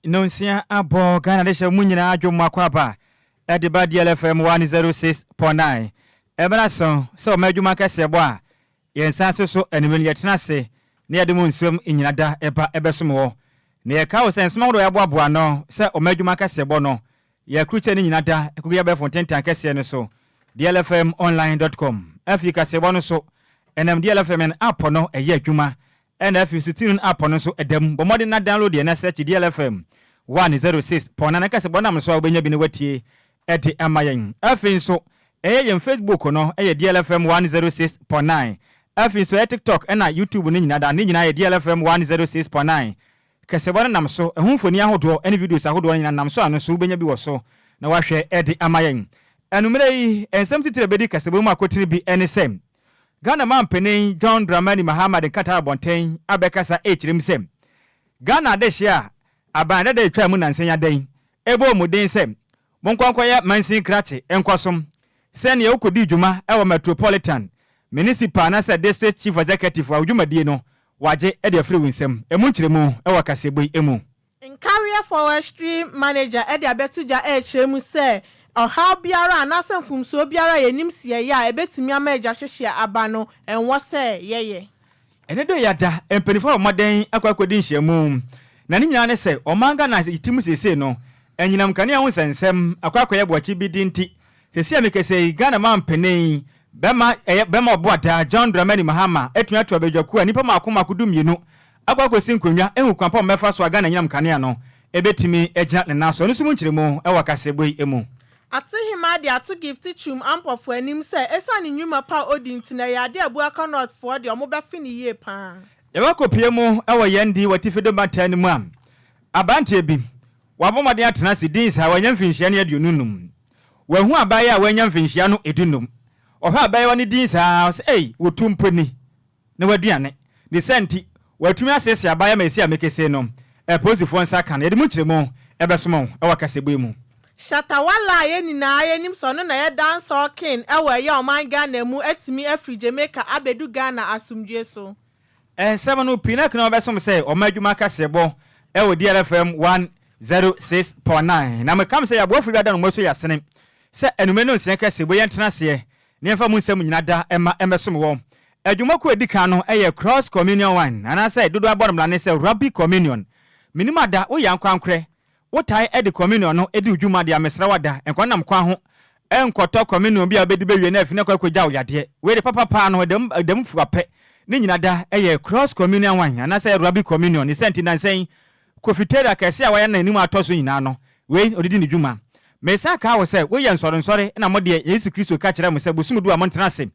Nonsia abɔ Ghana de hyɛ mu nyinaa adwo mu akɔ aba ɛde ba DLFM 106.9. Ɛmɛra so sɛ ɔma adwuma kɛseɛ bɔ a yɛn nsa so so anwummerɛ no yɛtena ase na yɛde mu nsuom nyina da ɛba ɛbɛsom wɔ. Na yɛka wo sɛ nsɛm ahodoɔ yɛaboaboa no sɛ ɔma adwuma kɛseɛ bɔ no yɛkurukyɛ no nyina da ɛkɔgu yɛbɛfo ntentan kɛseɛ no so, dlfmonline.com. Afei kaseɛbɔ no so ɛnam DLFM app no ɛyɛ adwuma, ɛna afei nso tiri no app no nso ɛda mu. Bɔ mmɔden na download yɛ na search DLFM 106.9 kaseɛbɔ nam so a wobɛnya bi no watie ɛde ama yɛn. Afei nso ɛyɛ yɛn Facebook no ɛyɛ DLFM 106.9. Afei nso ɛyɛ TikTok ɛna YouTube no nyinaa da ne nyinaa yɛ DLFM 106.9. Kɛsɛbɔ no nam so, ɛho mfoni ahodoɔ ɛne videos ahodoɔ no nyinaa nam so a no nso wobɛnya bi wɔ so na wahwɛ ɛde ama yɛn. Anummerɛ yi, nsɛm titire bɛdi kɛsɛbɔ mu akotene bi ɛne sɛ Ghana mampanin John Dramani Mahama de nkrataa abɔnten abɛkasa ɛkyerɛ mu sɛ Ghana adehyeɛ a aban dada atwa mu nansa adan ɛbɔ mu den sɛ monkɔnkɔyɛ mansin krakye nkɔsom sɛnea wokɔdi dwuma ɛwɔ metropolitan, municipal anaasɛ district chief executive a dwumadie no wagye ɛde afiri wo nsam. Ɛmu nkyerɛmu ɛwɔ kaseɛbɔ yi mu. Nkareɛ forestry manager ɛde abɛto dwa ɛrekyerɛ mu sɛ ɔhaw biara anaasɛ mfomsoɔ biara a yɛnim si yɛyɛ a ɛbɛtumi ama agya hyehyɛ aba no, ɛnwɔ sɛ yɛyɛ. Ɛne do yɛada mpanimfoɔ a wɔmmɔden akɔ akɔdi nhyiamu na ne nyinaa ne sɛ ɔman Ghana tim seesei no anyinam kanea ho nsɛnsɛm akɔ akɔyɛ boakye bi di nti seesei a mekɛsɛ yi, Ghana ma mpanin bɛma ɛyɛ bɛma ɔboada John Dramani Mahama atumi ato abadwakuo a nnipa mako mako 12 akɔ akɔsi nkonnwa ehu kwan pa wɔmmɛfa so a Ghana anyinam kanea no ebɛtumi agyina ne nan so. Ɛno nso mu nkyerɛmu ɛwɔ kaseɛbɔ yi mu. Atehema de ato Gift Twum Ampɔfo anim sɛ ɛsiane nnwuma pa a ɔdi nti na ɛyɛ ade a Abuakwa Northfoɔ deɛ ɔmo bɛfe ne yie paa. Yɛbɛkɔpie mu ɛwɔ yɛn di wɔ tifi do mantam no mu a aberanteɛ bi wabɔ mmɔden atena ase din saa wanya mfinhyia no 25. Wahu abaayewa a wanya mfinhyia no 15. Ɔhwɛ abaayewa no din saa sɛ ei, wɔtu mpo ni na waduane ne sɛ nti watumi asiesie abaayewa ma esi a mekese no apolisifoɔ nsa ka no. Yɛde mu nkyerɛmu ɛbɛsoma wo ɛwɔ kasɛbue mu. Shatta Wale a yɛn nyinaa yɛnim sɛ ɔno na yɛ dancehall king ɛwɔ ɛyɛ ɔman Ghana mu atumi afiri Jamaica abɛdu Ghana asomdwe so. Nsɛm no pii na kana wɔbɛsom sɛ ɔma adwuma kaseɛbɔ ɛwɔ DRFM 106.9 na mekam sɛ yɛaboafo bi ada no mmɔ so yɛasene sɛ anume no nsia kɛse bo yɛntena aseɛ ne yɛmfa mu nsɛm nyina da ɛma ɛmɛsom wɔ adwumakuo adi kan no ɛyɛ Cross Communion Wine anaasɛ dodoɔ abɔ no mmara ne sɛ Rabbi Communion. Menim ada woyɛ ankorankorɛ wotae ɛde communion no ɛdi dwuma de amesrɛ wada nkɔnam kwan ho ɛnkɔtɔ communion bi a wobɛdi bɛwie na afi ne kɔ akɔgya wo yadeɛ. Wei de papapaa no ɛdam ɛdam fua pɛ ne nyina da ɛyɛ Cross Communion Wine anaasɛ Rabbi Communion ne sɛ nti nansɛn kofiteria kɛse a wɔyɛ n'anim atɔ so nyinaa no wei ɔdedi ne dwuma. Mesan kaa wo sɛ woyɛ nsɔrensɔre na mo deɛ Yesu Kristo ka kyerɛ mo sɛ bosom du a montena ase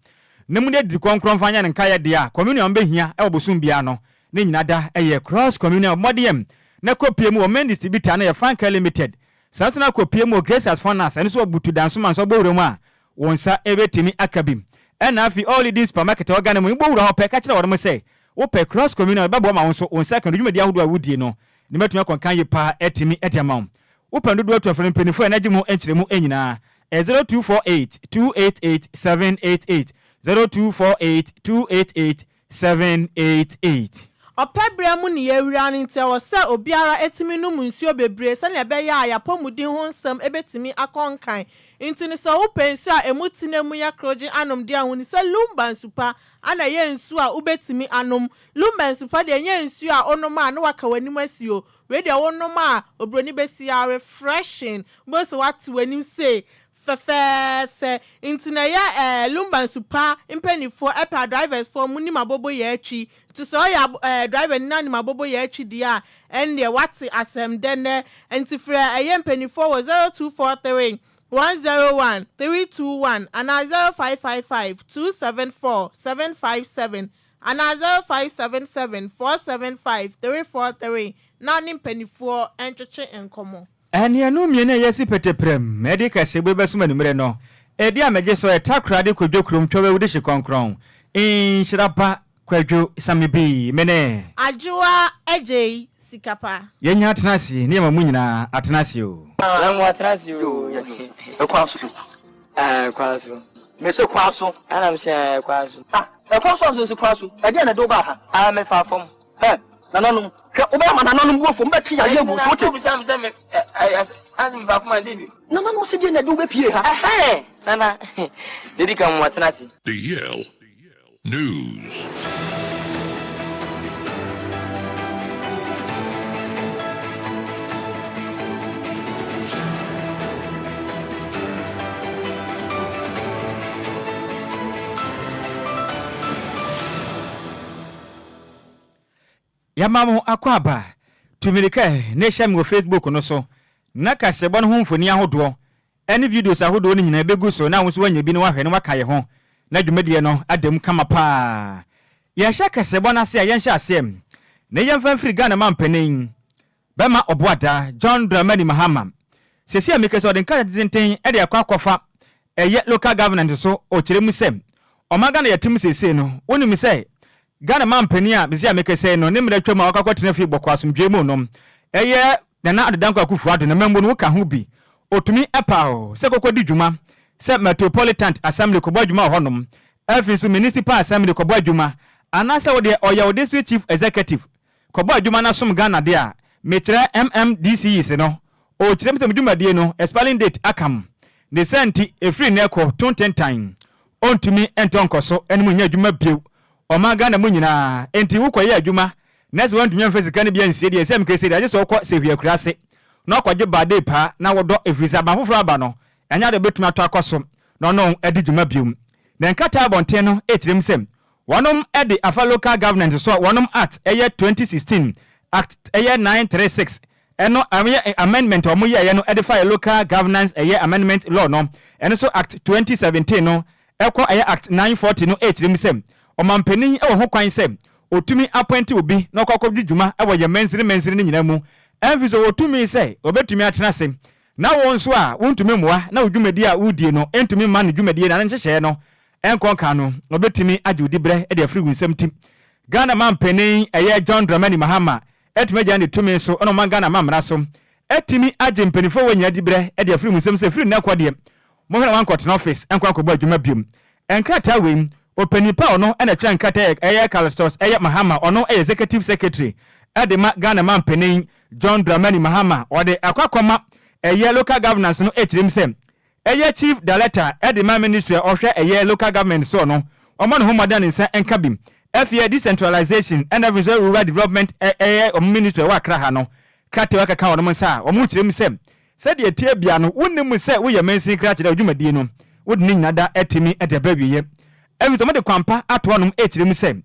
na mu de didi kɔnkrɔn fa nyɛ ne nkaeɛ deɛ a communion bɛhia ɛwɔ bosom biara no ne nyina da ɛyɛ Cross Communion. Mmɔdeɛm na kɔpie mu wɔ main distributor no yɛ Fanka Limited. Saa nso na kɔpie mu wɔ Grace as Funas, ɛno nso wɔ Butu Dansoma nso ɔbɔ wura mu a wɔn nsa ɛbɛtumi aka bi. Ɛna afei all leading supermarket a ɛwɔ Ghana mu bɔ wura hɔ pɛ ka kyerɛ wɔn sɛ wopɛ Cross Communion, ɛbɛboa ma wo nso wo nsa ka no. Dwumadi ahodoɔ a wodie no ne mɛtumi akɔnkan yie paa ɛtumi ɛde ama wo. Wopɛ dodoɔ atu afrɛ mpanimfoɔ a ɛnagye mu nkyerɛmu nyinaa ɛ 0248 288 788, 0248 288 788. Ɔpɛ berɛ mu ne yɛawura no nti ɛwɔ sɛ obiara etumi nom nsuo bebree sɛnea ɛbɛyɛ a yɛapɔmuden ho nsɛm ebɛtumi akɔ nkan. Nti no sɛ wopɛ nsuo a emu ti na emu yɛ korogye anom deɛ ho ni sɛ Lumba nsupa ana ɛyɛ nsuo a wobɛtumi anom. Lumba nsupa deɛ, ɛnyɛ nsuo a wonom a na waka w'anim asi o. Wei deɛ, wonom a oburoni bɛsi a refreshing bo sɛ wate w'anim sei fɛfɛɛfɛ. Nti na ɛyɛ Lumba nsupa mpanimfoɔ ɛpɛ a drivers foɔ mu nim abobo yɛ akyi nti sɛ ɔyɛ driver ni na nim abobo yɛ akyi deɛ a, ɛnneɛ wate asɛm dɛnɛ. Nti frɛ ɛyɛ mpanimfoɔ wɔ 0243 101 321 anaa 0555 274 757 anaa 0577 475 343 na ne mpanimfoɔ ntwetwe nkɔmmɔ. Ɛneɛno mmienu a yɛsi pɛtɛprɛm ɛde kɛse bo bɛsom anummerɛ no ɛdi a mɛgye so ɛtakorade Kwadwo kurom twɛwɛ wode hye kɔnkrɔn nhyira pa Kwadwo Same bi mene Adwoa Agyei Sikapa. Yɛnya atena ase ne yɛma mu nyinaa atena ase o. Na mo atena ase o. Ɛkwan so. Ɛkwan so. Mese kwan so. Ɛna mesɛ ɛkwan so. Ah, ɛkwan so anso nsi kwan so. Ɛdeɛ na ɛde wo baa ha? Ah, mefa fam. Ɛ nananom. Hwɛ, wobɛyɛ ama nananom bo afu, wɔbɛtwe yareɛ agu wo so, wote? Nana, wobisa me sɛ me, ɛ, ɛ, asɛ mefa akoma de bi. Nananom se deɛ na ɛde wo bɛpie ha? Ɛhɛn, Nana, deɛ di kan mo atena ase. The Yale News. Yɛama mo akwaaba. Tu mmirika na hyia me wɔ Facebook no so na kaseɛbɔ no ho mfoni ahodoɔ ne videos ahodoɔ no nyinaa bɛgu so na wo nso woanya bi na woahwɛ na woaka yɛn ho na dwumadie no ada mu kama paa. Yɛhyɛ kaseɛbɔ no ase a yɛnhyɛ aseɛ na yɛmfa mfiri Ghana mampanin Bɛma Ɔboada, John Dramani Mahama, seesei a meka sɛ ɔde nkrataa tenten de akɔ akɔfa ɛyɛ local governance so ɔkyerɛ mu sɛ ɔman Ghana yɛte mu seesei no wonim sɛ Ghana manpanin a seesei a meka sɛ no ne mmerɛ atwam a wakɔ akɔtena fie bɔkɔɔ asomdwoeɛ mu no ɛyɛ Nana Addo Dankwa Akufo Addo na mammu no woka ho bi ɔtumi paw sɛ kɔkɔdi dwuma sɛ Metropolitan Assembly kɔbɔ adwuma wɔ hɔnom afei nso Municipal Assembly kɔbɔ adwuma anaasɛ wodeɛ ɔyɛ wo District Chief Executive kɔbɔ adwuma na som Ghana de a, mekyerɛ MMDCEs no, ɔrekyerɛ me sɛ me dwumadie no expiring date akam. Ne saa nti, ɛfiri nnɛ kɔ to ntentan, ɔntumi ntɔ nkɔso ne mu nyɛ adwuma bio ɔman Ghana mu nyinaa. Enti wokɔyɛ adwuma na sɛ woantumi amfa sika no bi ansie deɛ, sɛ mekɛsɛ deɛ, agye sɛ wokɔ Sehwi akuraase na wokɔgye baadee paa na wodɔ ɛfiri sɛ aban foforɔ aba no, ɛnyɛ adeɛ a ɔbɛtumi atɔ akɔ so na ɔne wo adi dwuma bio. Na nkrataa abɔnten no rekyerɛ mu sɛ Wɔnom de afa local government so a wɔnom act ɛyɛ 2016 act ɛyɛ 936 ɛno ɛyɛ amendment a wɔn yɛɛyɛ no ɛde fa yɛ local governance ɛyɛ amendment law no ɛno so act 2017 no ɛkɔ ɛyɛ act 940 no ɛkyerɛ mu sɛ ɔmanpanin ɛwɔ ho kwan sɛ ɔtumi appoint obi na ɔkɔ akɔdi dwuma ɛwɔ yɛ mansini mansini no nyinaa mu ɛmfi so ɔwɔ tumi sɛ ɔbɛtumi atena ase na wo nso a wontumi mmoa na wo dwumadie a wodie no ɛntumi mma no dwumadie na ne nhyehyɛeɛ no Ɛnkɔ nka no, wɔbɛtumi agye wo diberɛ de afiri wo nsam nti Ghana manpanin ɛyɛ John Dramani Mahama atumi agyina ne tumi so na ɔman Ghana mammara so atumi agye mpaninfoɔ wɔ nyina diberɛ de afiri mo nsam sɛ firi nnɛ kɔ deɛ mohwɛ na wankɔtena office nkɔ ankɔbɔ adwuma biom. Nkrataa wei ɔpanin pa ɔno na ɛtwerɛ nkrataa ɛyɛ Callistus ɛyɛ Mahama ɔno ɛyɛ Executive Secretary de ma Ghana manpanin John Dramani Mahama ɔde akɔ akɔma ɛyɛ Local Governance no ɛkyerɛm sɛ Ɛyɛ Chief Director de ma Ministry a ɔhwɛ ɛyɛ Local Government soɔ no, ɔmmɔ ne ho mmɔden a ne nsa nka bi. Afei Decentralization ɛna afei nso Rural Development ɛyɛ wɔn Ministry a ɛwɔ Accra ha no, krataa akeka wɔn nsa a wɔn kyerɛ mu sɛ, sɛdeɛ ɛteɛ biara no, wonnim sɛ woyɛ mansin krakye dɛ wo dwumadie no, wode ne nyina da atumi de aba awieɛ. Afei nso wɔde kwampa ato hɔnom ɛrekyerɛ mu sɛ,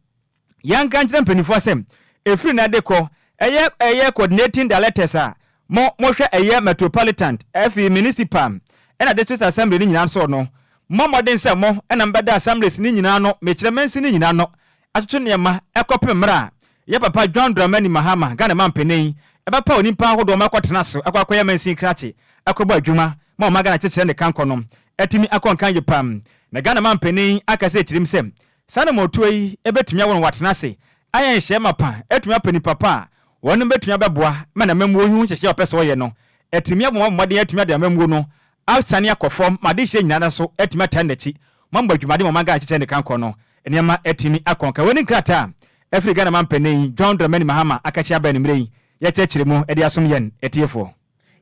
Yɛnka nkyerɛ mpaninfoɔ sɛ ɛfiri nnɛ de kɔ, ɛyɛ ɛyɛ coordinating directors a mo mohwɛ ɛyɛ metropolitan, ɛfei municipal ɛna district assembly no nyinaa nso no, mommɔ mmɔden sɛ mo na mobɛda assemblies no nyinaa ano, mekyerɛ mansin no nyinaa ano, atoto nneɛma ɛkɔpem mmerɛ a yɛ papa John Dramani Mahama, Ghana mampanin, ɛbɛpaw nnipa ahodoɔ ma akɔtena so akɔ akɔyɛ mansin krakye akɔbɔ adwuma ma ɔman Ghana kyekyerɛ ne kankɔ no atumi akɔ nkan yie paa. Na Ghana mampanin akasa akyirim sɛ Saa anammɔntuo yi bɛtumi awo no watena ase ayɛ nhyehyɛeɛ mapa, atumi apɛ nipa pa a wɔnom bɛtumi abɛboa ma n'amammuo yi ho nhyehyɛeɛ a ɔpɛ sɛ ɔyɛ no atumi abɔ mmɔden atumi ade amammuo no asane akɔ fam ma adehyeɛ nyinaa no nso atumi ataa n'akyi ma mmɔ adwumaden ma ɔman Ghana kyekyɛ ne kankɔ no nneɛma atumi akɔ nka. Wei ne nkrataa a ɛfiri Ghana manpanin John Dramani Mahama akakye aba anwummerɛ yi yɛkyerɛkyerɛ mu de asom yɛn atiefoɔ.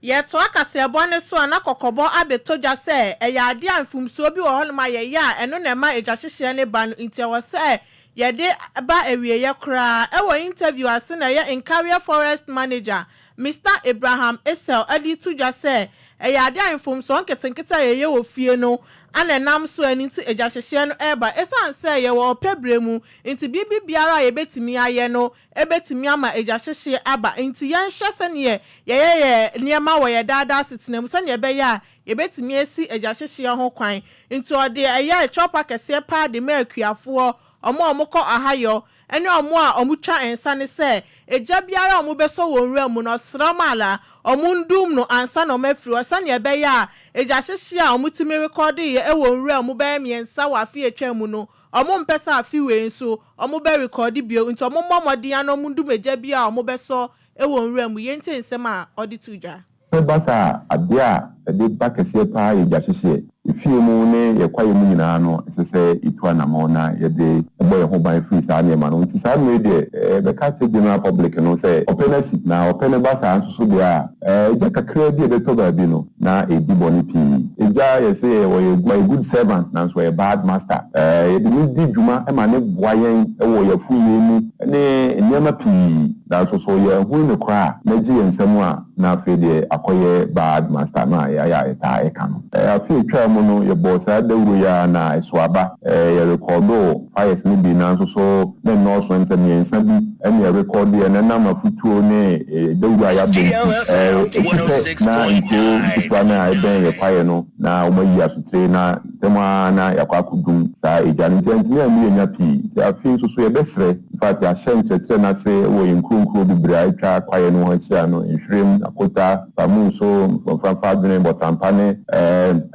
Yɛtoa kaseɛbɔ no so a, na kɔkɔbɔ abɛtɔ dwa sɛ ɛyɛ adeɛ a mfomsoɔ bi wɔ hɔnom a yɛyɛ a ɛno na ɛma egyahyehyeɛ no ba no nti ɛwɔ sɛ yɛde ba awieeɛ koraa. Ɛwɔ interview ase na ɛyɛ Nkareɛ Forest Manager, Mister Abraham Essel de reto dwa sɛ ɛyɛ adeɛ a mfomsoɔ nketenkete a yɛyɛ wɔ fie no na ɛnam so a ɛno nti egyahyehyeɛ no reba. Ɛsiane sɛ yɛwɔ ɔpɛ berɛ mu nti biribi biara a yɛbɛtumi ayɛ no Ebetumi ama egyahyehye aba. Enti yɛnhwɛ sɛnea yɛyɛ yɛn nneɛma wɔ yɛn daa daa asetena mu sɛnea ɛbɛyɛ a yebetumi asi egyahyehyeɛ ho kwan. Enti ɔde ɛyɛɛ kyɛwpa kɛseɛ paa de maa akuafoɔ, wɔn a wɔkɔ ahayɔ, ne wɔn a wɔtwa nsa no sɛ, egya biara a wɔbɛsɔ wɔ nwura mu no, ɔsram ara wɔndum no ansa na wɔafiri hɔ sɛnea ɛbɛyɛ a egyahyehyeɛ a wɔtumi rekɔdeeɛ wɔ nwura mu bɛyɛ mmiɛnsa wɔ afe a atwam mu no, Ɔmo mpɛ sɛ afe wei nso ɔmo bɛ rekɔɔde bio nti ɔmo mmɔ mmɔden ara na ɔmo ndum egya bi a ɔmo bɛsɔ wɔ nwura mu. Yɛntie nsɛm a ɔde too dwa. Sɛ ɛba saa a, adeɛ a ɛde ba kɛseɛ pa ara yɛ gyahyehyeɛ. Efie mu ne yɛn kwaeɛ mu nyinaa no, ɛsɛ sɛ yɛtu anammɔn na yɛde bɔ yɛn ho ban firi saa nneɛma no ho. Nti saa mmerɛ yi deɛ, yɛbɛka akyerɛ general public no sɛ ɔpɛ no asi. Na ɔpɛ no ba saa nso so deɛ a, egya kakraa bi a ɛbɛtɔ baabi no, na ɛredi bɔne pii. Egya, yɛse ɔyɛ ɔyɛ good servant nanso ɔyɛ bad master. Yɛde no di dwuma ma no boa yɛn wɔ yɛn afunyɛ mu ne nneɛma pii. Nanso so yɛanhunu no koraa a, na egye yɛn nsam a, na afei deɛ akɔyɛ bad master no a yɛayɛ a yɛtaa ka no. Afe a ɛtwaa mu no, yɛbɔɔ saa dawuro yi ara na ɛsoo aba. Yɛrekɔɔdoo fires no bi nanso so na ɛnnɔɔso, ɛne sɛ mmiɛnsa bi na yɛrekɔɔdoeɛ na ɛnam afotuo ne dawuro a yɛabɔ nti, ɛsi pɛ na nkuro nketewa no a ɛbɛn yɛn kwaeɛ no na wɔayi asotire na ntɛm ara na yɛakɔ akɔdum saa egya no. Nti antumi ammu yɛn nya pii. Nti afei nso so yɛbɛsrɛ, in fact yɛahyɛ nkyerɛkyerɛ no ase wɔ yɛn nkuro nkuro bebree a atwa kwaeɛ no ho ahyia no, Nhwirem, Akota, Famuso, Mfamfa Adwene, Bɔtampa ne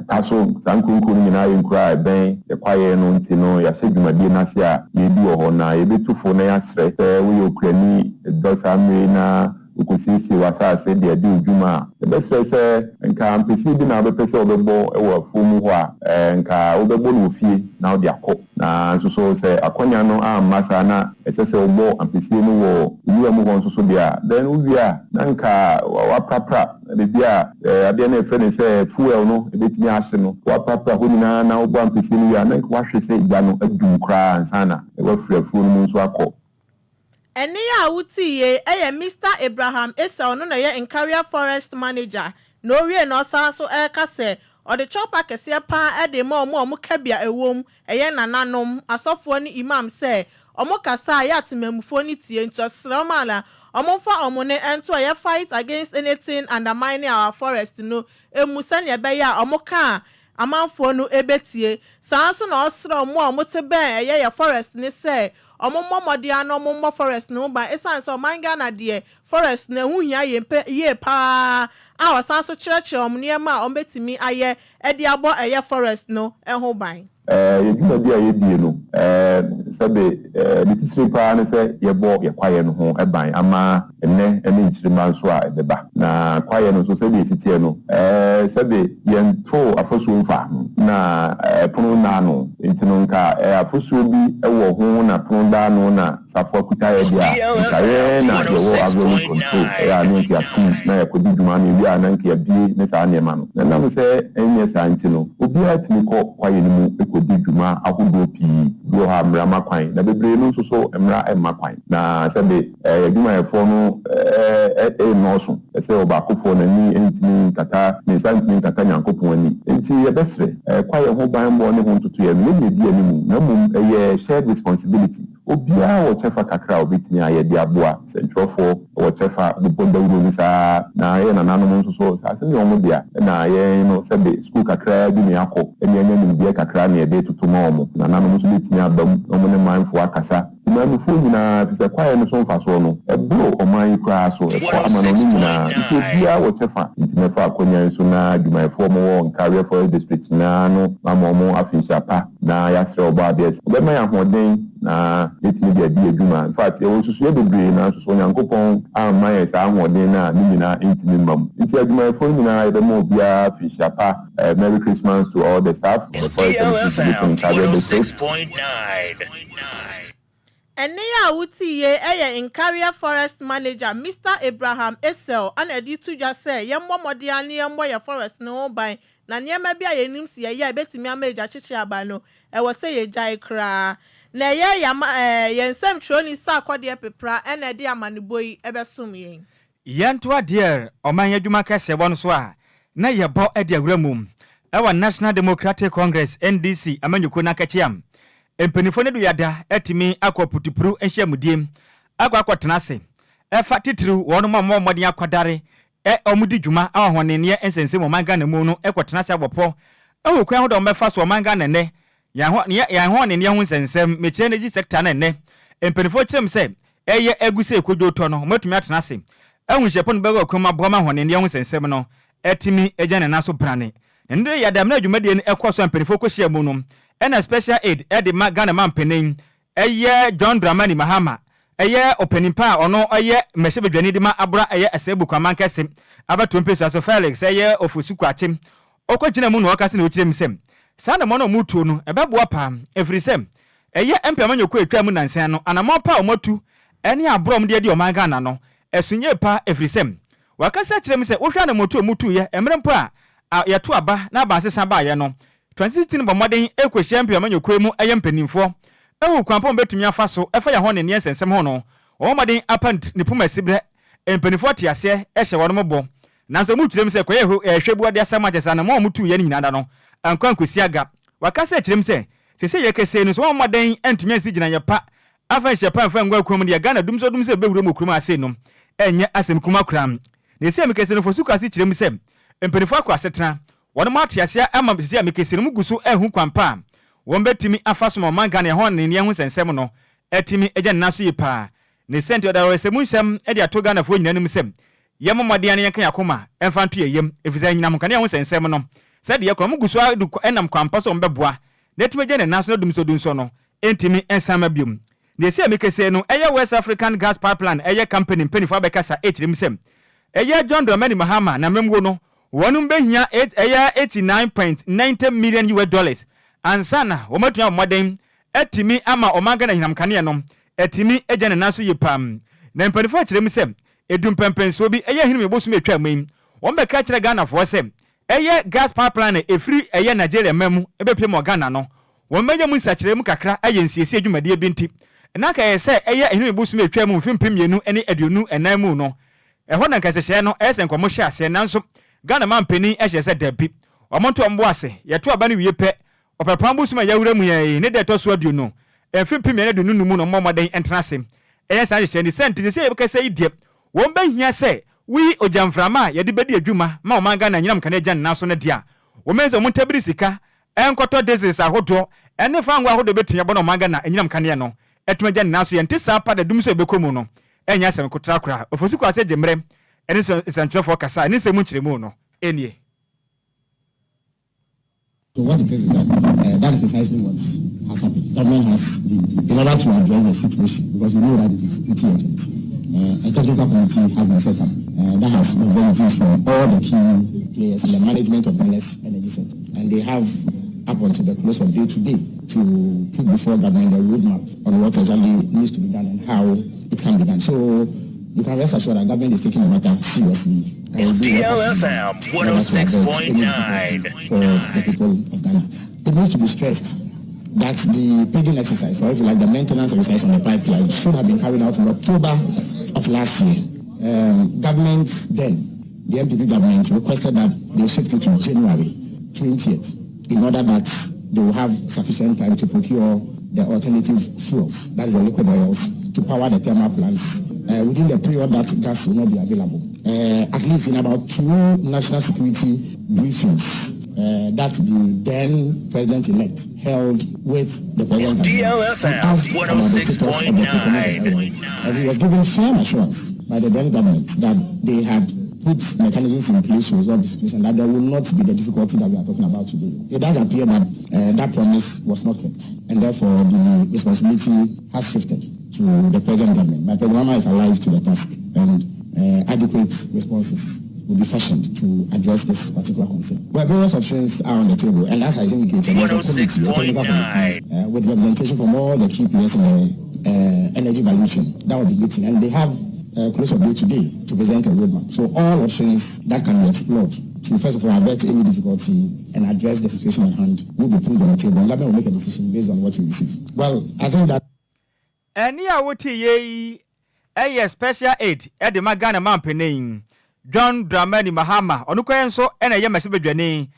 Taso. Saa nkuro nkuro no nyinaa yɛ nkuro a ɛbɛn yɛn kwaeɛ no nti no yɛahyɛ dwumadie no ase a yɛredi wɔ hɔ. Na yɛbɛtu fo na yɛasrɛ sɛ woyɛ okuani dɔ saa mmerɛ yi na wokosiesie w'asase de adi wo dwuma a, yɛbɛsrɛ sɛ nka ampesie bi na wobɛpɛ sɛ wobɛbɔ wɔ afuo mu hɔ a, nka wobɛbɔ no wɔ fie na wode akɔ. Na nso so sɛ akwanya no amma saa na ɛsɛ sɛ wobɔ ampesie no wɔ nwura mu hɔ nso so deɛ a, then wowie a na nka woaprapra baabi a adeɛ no a yɛfrɛ no sɛ fuel no bɛtumi ahye no, woaprapra hɔ nyinaa na wobɔ ampesie no wie a, na nka woahwɛ sɛ gya no adum koraa ansa na woafiri afuo no mu nso akɔ. Ɛnne a wotee yei yɛ Mister Abraham Essel ɔno na ɛyɛ Nkaria Forest Manager na owie na ɔsan nso ɛreka sɛ ɔde kyɛwpa kɛseɛ pa ara de rema wɔn a wɔka bi a ɛwom ɛyɛ nananom, asɔfoɔ ne Imam sɛ wɔn kasa a ɛyɛ atemanmufoɔ no tie nti ɔsrɛ wɔn a na wɔmfa wɔn nne nto ɛyɛ fight against anything undermining our forest no mu sɛdeɛ ɛbɛyɛ a wɔka a amanfoɔ no bɛtie. Saa ara nso na ɔsrɛ wɔn a wɔte bɛn ɛyɛ yɛ forest no sɛ Ɔmo mmɔ mmɔden ara na ɔmo mmɔ forest no ho ban esiane sɛ ɔman Ghana deɛ forest no ɛho hia yɛn pɛ yie paa a ɔsan nso kyerɛkyerɛ ɔmo nneɛma a ɔmo bɛtumi ayɛ de abɔ ɛyɛ forest no ho ban. Yɛn dwumadi a yɛdie no, sɛbe ne titire paa ne sɛ yɛbɔ yɛn kwaeɛ no ho ban ama nnɛ ne nkyirimma nso a ɛbɛba. Na kwaeɛ no nso sɛdeɛ ɛsi teɛ no, sɛbe yɛntoo afasuo mfaa ho, na ɛpono nna ano. Enti no nka afasuo bi wɔ ho na pono da ano na safoa kuta yɛ deɛ a, nka yɛn na yɛwɔ avionic control, ɛyɛ a na nka yɛatom na yɛakɔdi dwuma no, yɛwie a na nka yɛabue ne saa nneɛma no. Na ɛnam sɛ ɛnyɛ saa nti no, obiara tumi kɔ kwaeɛ no mu kɔdi dwuma ahodoɔ pii. Bi wɔ hɔ a mmara ma kwan, na bebree no nso so mmara mma kwan. Na sɛbe yɛn adwumayɛfoɔ no nnɔɔso sɛ ɔbaakofoɔ, n'ani ntumi nkata, ne nsa ntumi nkata Nyankopɔn ani. Enti yɛbɛsrɛ, kwaeɛ ho banbɔ ne ho ntotoeɛ no, yɛn na ɛdi anim, na mmom ɛyɛ shared responsibility. Obiara wɔ kyɛfa kakra a ɔbɛtumi ayɛ de aboa, sɛntwerɛfoɔ wɔ kyɛfa, bobɔ dawuro no saa ara, na yɛn nananom nso so, asase no yɛ wɔn dea, ɛna yɛn no sɛbe sukuu kakraa bi na yɛakɔ, na yɛanya nimdeɛ kakra na yɛde retoto ma wɔn. Nananom nso bɛtumi aba mu na wɔne manfoɔ akasa. Temanmufoɔ nyinaa, ɛfiri sɛ kwaeɛ no so mfasoɔ no, ɛboro ɔman yi koraa so, ɛkɔ amanɔne nyinaa, nti obiara wɔ kyɛfa. Nti mɛfa akwanya yi so na adwumayɛfoɔ a wɔwɔ Nkareɛ Forest District nyinaa no mama wɔn afenhyia pa, na yɛasrɛ Ɔbɔadeɛ sɛ ɔbɛma yɛn ahoɔden na yɛatumi de adi yɛn dwuma. In fact, yɛwɔ nsusuiɛ bebree, nanso sɛ Onyankopɔn amma yɛn saa ahoɔden no a, ne nyinaa ntumi mma mu. Nti adwumayɛfoɔ no nyinaa, yɛbɛma obiara afenhyia pa. Merry Christmas to all the staff of the Forest Services Division Nkareɛ District. Ɛnne a wote yei yɛ Nkareɛ Forest Manager Mister Abraham Essel na ɛde reto dwa sɛ yɛmmɔ mmɔden ara na yɛmmɔ yɛn forest no ho ban na nneɛma bi a yɛnim sɛ yɛyɛ a ɛbɛtumi ama egya hyehye aba no, ɛwɔ sɛ yɛgyae koraa. Na ɛyɛ yɛn yɛn nsɛmtwerɛni Sarkodie Pepra na ɛde amanebɔ yi bɛsom yɛn. Yɛntoa deɛ ɔman adwuma kɛseɛ wɔ no so a na yɛbɔ de awura mu wɔ National Democratic Congress, NDC, amanyɔkuo no akɛkyeam. Mpanimfoɔ no duada atumi akɔ putupru nhyiamudie akɔ akɔtena ase ɛfa titiriw wɔnom a wɔmmɔ mmɔden akwadare ɛ wɔn di dwuma wɔ ahɔnenneɛ nsɛnsɛm mu ɔman Ghana mu no kɔtena ase abɔ pɔ ahu kwan ahodoɔ a wɔbɛfa so ɔman Ghana nnɛ yɛn ho yɛn ahɔnenneɛ ho nsɛnsɛm mekyerɛ energy sector no nnɛ mpanimfoɔ kyerɛ mu sɛ ɛyɛ agu sɛ kodwo tɔ no, wɔatumi atena ase ahu sɛ po no bɛwɔ akwan mu aboa ma hɔn nneyɛe ho nsɛnsɛm no atumi agyina ne nan so brane. Na ne de yɛ damena dwumadie no ɛkɔɔ so a mpaninfoɔ kɔhyia mu no ɛna Special Aid de ma Ghana manpanin ɛyɛ John Dramani Mahama ɛyɛ ɔpanin pa a ɔno ɛyɛ mmarahyɛbadwani de ma Abora ɛyɛ Asebu Kwamankɛse abatoɔ mpesua so Felix ɛyɛ Ofosu Kwakye. Ɔkɔgyina mu na ɔkasa na ɔkyerɛ mu sɛ, saa anammɔn a wɔretuo no, ɛbɛboa paa, ɛfiri sɛ ɛyɛ MP amanyɔkuo a ɛtwaa mu nnansa yi no, anammɔn pa a wɔatu ne aborɔ a wɔde adi ɔman Ghana no, ɛso nyɛ paa, ɛfiri sɛ wakasa akyerɛ mu sɛ wohwɛ anammɔntuo a wɔtuiɛ mmerɛ mpo a yɛto aba na aba nsesa baeɛ no, Transit no bɔ mmɔden kɔhyia MP amanyɔkuo yi mu ɛyɛ mpanimfoɔ hu kwan pa a wɔbɛtumi afa so fa yɛn ho ne nneɛ nsɛnsɛm ho no, wɔbɔ mmɔden apa ne poma siberɛ, mpanimfoɔ te aseɛ hyɛ wɔnom bɔ. Nanso wɔn kyerɛm sɛ kɔyɛ hwɛ hwɛ bu ade asɛm akyɛ sɛ anamɔn a wɔn tuu yɛ no nyinaa da no ankɔ ankosi aga. Wakasa akyerɛm sɛ sesei yɛ kɛsei no sɛ wɔn mmɔden antumi ansi gyinaeɛ pa amfa nhyɛ pa amfa angu akwan mu deɛ Ghana dumsɔ dumsɔ bɛwura mu wɔ kurom ha sei no ɛnyɛ asɛm kuma koraa. Na ɛsei a mekɛsei no Fosu kɔ ase kyerɛm sɛ mpanimfoɔ akɔ asetena wɔn ate aseɛ ama sesei a mekɛsei no wɔn gu so ahu kwan pa a wɔn bɛtumi afa so ma ɔman Ghana ɛho anneneɛ ho nsɛnsɛm no atumi agya ne nan so yie paa. Ne sɛ nti ɔde awerɛsɛmu nsɛm de ato Ghanafoɔ nyinaa anim sɛ Yɛmmɔ mmɔden ara na yɛnka yɛn akoma mfa nto yɛn yam, efisɛ anyinam nkanea ho nsɛnsɛm no, sɛdeɛ ɛkɔ no, wɔgu so ara du nam kwan pa so a wɔbɛboa na atumi agya ne nan so na dunsɔdunsɔ no ntumi nsan mma bio. Nea ɛsi a mekasa yi no, ɛyɛ West African Gas Pipeline ɛyɛ company mpaninfoɔ abɛkasa ɛkyerɛ mu sɛ ɛyɛ John Dramani Mahama na mmammuo no wɔnom bɛhia ɛyɛ 89.90 million US dollars ansa na wɔatumi abɔ mmɔden atumi ama ɔman Ghana anyinam nkanea no atumi agya ne nan so yie paa. Na mpaninfoɔ akyerɛ mu sɛ Edu mpɛnpɛnsoɔ bi, ɛyɛ Ahinime bosome a ɛtwaa mu yi, wɔn bɛka kyerɛɛ Ghanafoɔ sɛ ɛyɛ gas pipeline a ɛfiri ɛyɛ Nigeria man mu bɛpue mu wɔ Ghana no, wɔn bɛnya mu nsakyeraɛ mu kakra ayɛ nsiesie dwumadie bi nti, na anka ɛyɛ sɛ ɛyɛ Ahinime bosome a ɛtwaa mu mfe 2024 mu no, ɛhɔ na anka nhyehyɛeɛ no ɛyɛ sɛ nka wɔhyɛ aseɛ, nanso Ghana manpanin hyɛɛ sɛ dabi, wɔn nto wɔn bo ase, yɛto aba no wie pɛ, Ɔpɛpɔn bosom a yɛawura mu yi ne da a ɛtɔ so 20, mfe 2025 mu no mmɔ mmɔden ntena ase nyɛ saa nhyehyɛe no. Sɛ nti, seesei a yɛbɛkasa yi deɛ, wɔn bɛhia sɛ woyi ogya mframa a yɛde bɛdi adwuma ma ɔman Ghana anyinam nkanea gya nna so no deɛ a, wɔbɛhia sɛ wɔntabiri sika nkɔtɔ diesels ahodoɔ ne fangoo ahodoɔ a ɛbɛtumi abɔ na ɔman Ghana anyinam nkanea no atumi agya nna so. Yɛnte saa pa da dum sɛ ɛbɛkɔ mu no ɛnyɛ asɛm kotra koraa. Ofosu Kwasi Agyemmerɛ ne nsɛntwerɛfoɔ kasa a ne nsɛm mu nkyerɛmu no nie. So what it is is that uh, that is precisely what has happened. Government has been, in order to address the situation, because we know that it is pretty urgent, uh, a technical committee has been set up uh, that has representatives from all the key players in the management of Ghana's energy sector. And they have up until the close of day today to put before government the roadmap on what exactly needs to be done and how it can be done. So you can rest assured that government is taking the matter seriously. SDLFM 106.9. For the people of Ghana. It needs to be stressed that the pigging exercise, or if you like, the maintenance exercise on the pipeline should have been carried out in October of last year. Um, government then, the NPP government, requested that they shift it to January 20th in order that they will have sufficient time to procure the alternative fuels, that is the liquid oils, to power the thermal plants uh, within the period that gas will not be available. Uh, at least in about two national security briefings uh, that the then president-elect held with the president. SDLFM 106.9. And he was given firm assurance by the then government that they had put mechanisms in place to resolve the situation, that there will not be the difficulty that we are talking about today. It does appear that uh, that promise was not kept, and therefore the responsibility has shifted to the present government. But President Mahama is alive to the task, and uh, adequate responses will be fashioned to address this particular concern. Well, various options are on the table, and as I indicated, there's a committee, a technical committee, uh, with representation from all the key players in the uh, energy value chain that will be meeting, and they have uh, close of day today to present a roadmap. So all options that can be explored to first of all avert any difficulty and address the situation at hand will be put on the table, and government will make a decision based on what we receive. Well, I think that. Ɛnne a woteeɛ yi yɛ Special Aid de ma Ghana Manpanin John Dramani Mahama, ɔno koraa nso na ɛyɛ mmarahyɛbadwani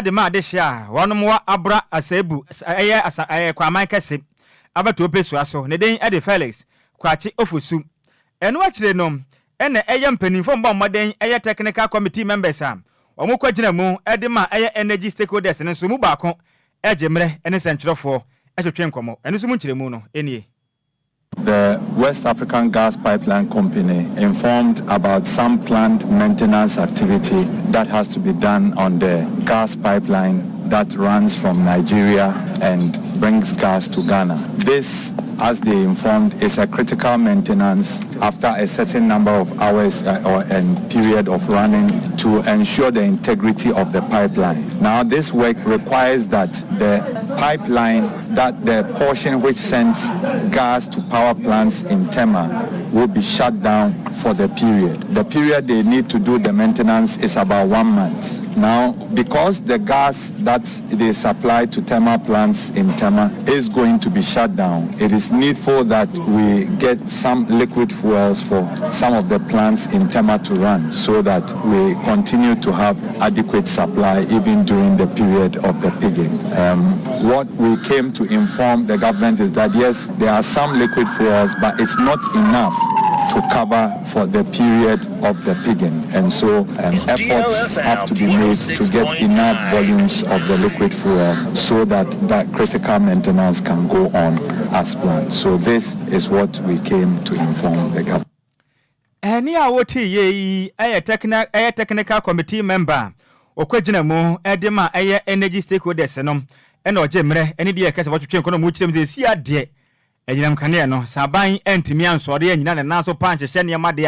de ma adehye a wɔnom wɔ Abra Asebu ɛyɛ asa ɛyɛ Kwaman kɛse abatoɔ mpesua so, ne din de Felix Kwakye Ofosu. Ɛno akyire no na ɛyɛ mpaninfoɔ mbɔ mmɔden ɛyɛ Technical Committee members a wɔn kɔ gyina mu de ma ɛyɛ Energy Stakeholders no nso mu baako gye mmerɛ ne nsɛntwerɛfoɔ twetwe nkɔmmɔ. Ɛno nso mu nkyerɛmu no nie. The West African Gas Pipeline Company informed about some planned maintenance activity that has to be done on the gas pipeline. that runs from Nigeria and brings gas to Ghana. This, as they informed, is a critical maintenance after a certain number of hours or and period of running to ensure the integrity of the pipeline. Now, this work requires that the pipeline, that the portion which sends gas to power plants in Tema will be shut down for the period. The period they need to do the maintenance is about one month. Now, because the gas that they supply to Tema plants in Tema is going to be shut down, it is needful that we get some liquid fuels for some of the plants in Tema to run so that we continue to have adequate supply even during the period of the pigging. What we came to inform the government is that yes, there are some liquid fuels, but it's not enough to cover for the period of the pigging. And so efforts have to be made to get enough volumes of the liquid fuel so that that critical maintenance can go on as planned. So this is what we came to inform the government. Ɛne a wote yie yi ɛyɛ technical ɛyɛ technical committee member ɔkɔgyina mu ɛde ma ɛyɛ energy stakeholders no, ɛna ɔgye mmerɛ ɛne deɛ ɛkɛsɛ wɔtwetwe nkɔnɔ mu kyerɛ mu sɛ esi adeɛ anyinam kanea no sɛ aban ɛntumi ansɔre anyina ne nan so pa nhyehyɛ nneɛma deɛ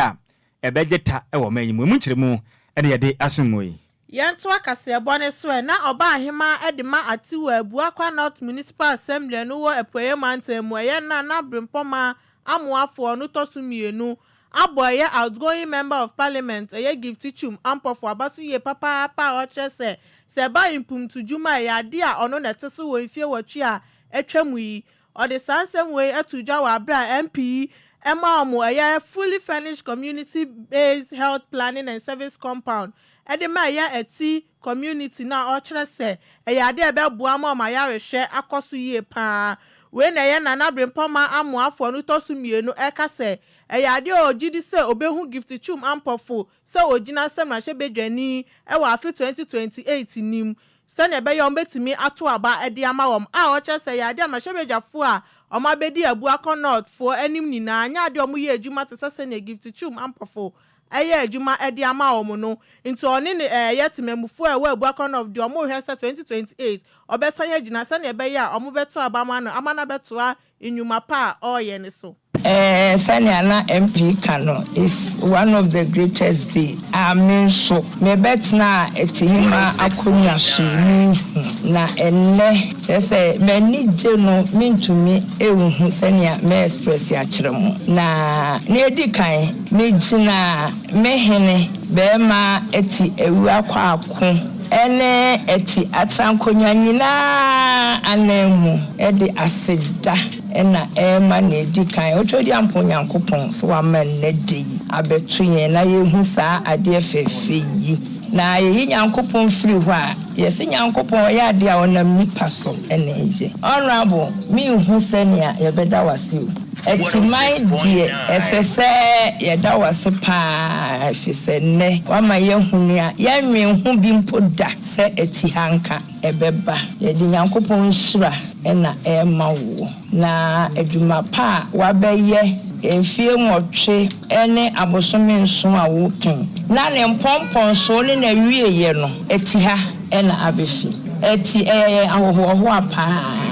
a ɛbɛgye ta ɛwɔ ɔman yi mu. Emu nkyerɛ ɛne yɛde asom mu yi. Yɛnto akaseɛbɔ ne so ɛ na ɔba ahema de ma Atiwa Abuakwa North Municipal Assembly no wɔ Apueeɛ Mantam mu, ɛyɛ Nana Brempɔma Amoafoɔ no tɔ so mmienu, abɔ ɛyɛ outgoing Member of Parliament, ɛyɛ Gifty Twum Ampɔfo, aba so yie papaapa a ɔkyerɛ sɛ sɛ ɛba mpumtudwuma a ɛyɛ adeɛ a ɔno na ɛte so wɔ mfie 8 a atwa mu yi. Ɔde saa nsɛm wei ato dwa wɔ abere a MP yi ɛma ɔmo ɛyɛ fully furnished community based health planning and service compound ɛde ma ɛyɛ Ɛti community na ɔkyerɛ sɛ ɛyɛ adeɛ a ɛbɛboa ma ɔmo ayarehwɛ akɔ so yie paa. Wei na ɛyɛ Nana Brempɔma Amoafoɔ no tɔ so mmienu ɛka sɛ ɛyɛ adeɛ a ɔgye di sɛ obehu Gifty Twum Ampɔfo sɛ ogyina sɛ mmarahyɛbadwani ɛwɔ afe 2028 nim, sɛnea ɛbɛyɛ wɔn bɛtumi ato aba ɛde ama wɔn, a ɔkyerɛ sɛ ɛyɛ adeɛ a mmarahyɛbadwafoɔ a wɔn abɛdi Abuakɔ North foɔ anim nyinaa nyɛ adeɛ a wɔn yɛ adwuma te sɛ sɛnea Gifty Twum Ampɔfo ɛyɛ adwuma ɛde ama wɔn no. Nti ɔne ne ɛyɛ temamufoɔ a ɛwɔ Abuakɔ North deɛ, wɔn rehwɛ sɛ 2028 ɔbɛsan agyina sɛnea ɛbɛyɛ a wɔn bɛto aba ama no ama no abɛtoa nnwuma pa a ɔreyɛ ne so. Sɛnea na MP ka no, is one of the greatest day a me nso mebɛtena Atihima akonnwa so mehu na ɛnnɛ, kyerɛ sɛ m'ani gye no, mentumi nhu sɛnea mɛ express akyerɛ mo. Na nea edi kan, megyina me hene bɛrima Ati Awuakɔ Ako ɛne Ɛti atenankonnwa nyinaa anan mu ɛde aseda ɛna ɛrema nea edi kan Otweaduampɔn Onyankopɔn sɛ wama nnɛ da yi abɛto yɛn na yɛhu saa adeɛ fɛfɛ yi. Na yɛyi Nyankopɔn firi hɔ a, yɛsɛ Nyankopɔn ɔyɛ adeɛ a ɔnam nipa so ɛna ɛyɛ. Honorable, menhu sɛnea yɛbɛda wase o. Atiman deɛ, ɛsɛ sɛ yɛda wase paa, ɛfiri sɛ nnɛ wama yɛahu nea yɛnwen ho bi mpo da sɛ ɛti ha nka ɛbɛba. Yɛde Nyankopɔn nhyira ɛna ɛrema wo, na adwuma pa a wabɛyɛ mfie 8 ne abosome 7 a wokan na ne mpɔmpɔnsoɔ ne n'awieeɛ no, ɛti ha ɛna abɛfi. Ɛti ɛyɛ yɛn ahohoahoa paa.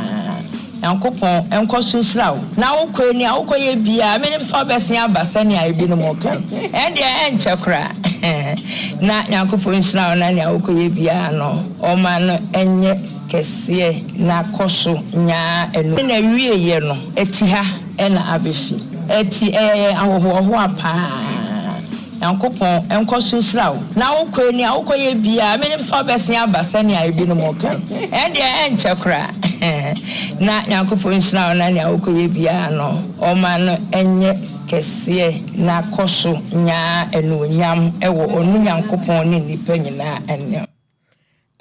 Nyankopɔn nkɔ so nhyira wo na wokɔ ani a wokɔyɛ biara, menim sɛ wobɛsen aba sɛnea ebinom ka, ɛndeɛ ɛnkyɛ koraa. Na Nyankopɔn nhyira wo, na nea wokɔyɛ biara no, ɔma no ɛnyɛ kɛseɛ na kɔ so nyaa ɛno na awieeɛ no, ɛti ha ɛna abɛfi. Ɛti ɛyɛ yɛn ahohoahoa paa. Nyankopɔn nkɔ so nhyira wo, na wokɔ ani a wokɔyɛ biara, menim sɛ wobɛsen aba sɛnea ebinom ka, ɛndeɛ ɛnkyɛ koraa. Na Nyankopɔn nhyira wo, na nea wokɔyɛ biara no, ɔma no ɛnyɛ kɛseɛ na kɔ so nyaa anuonyam ɛwɔ ɔno Nyankopɔn ne nnipa nyinaa anim.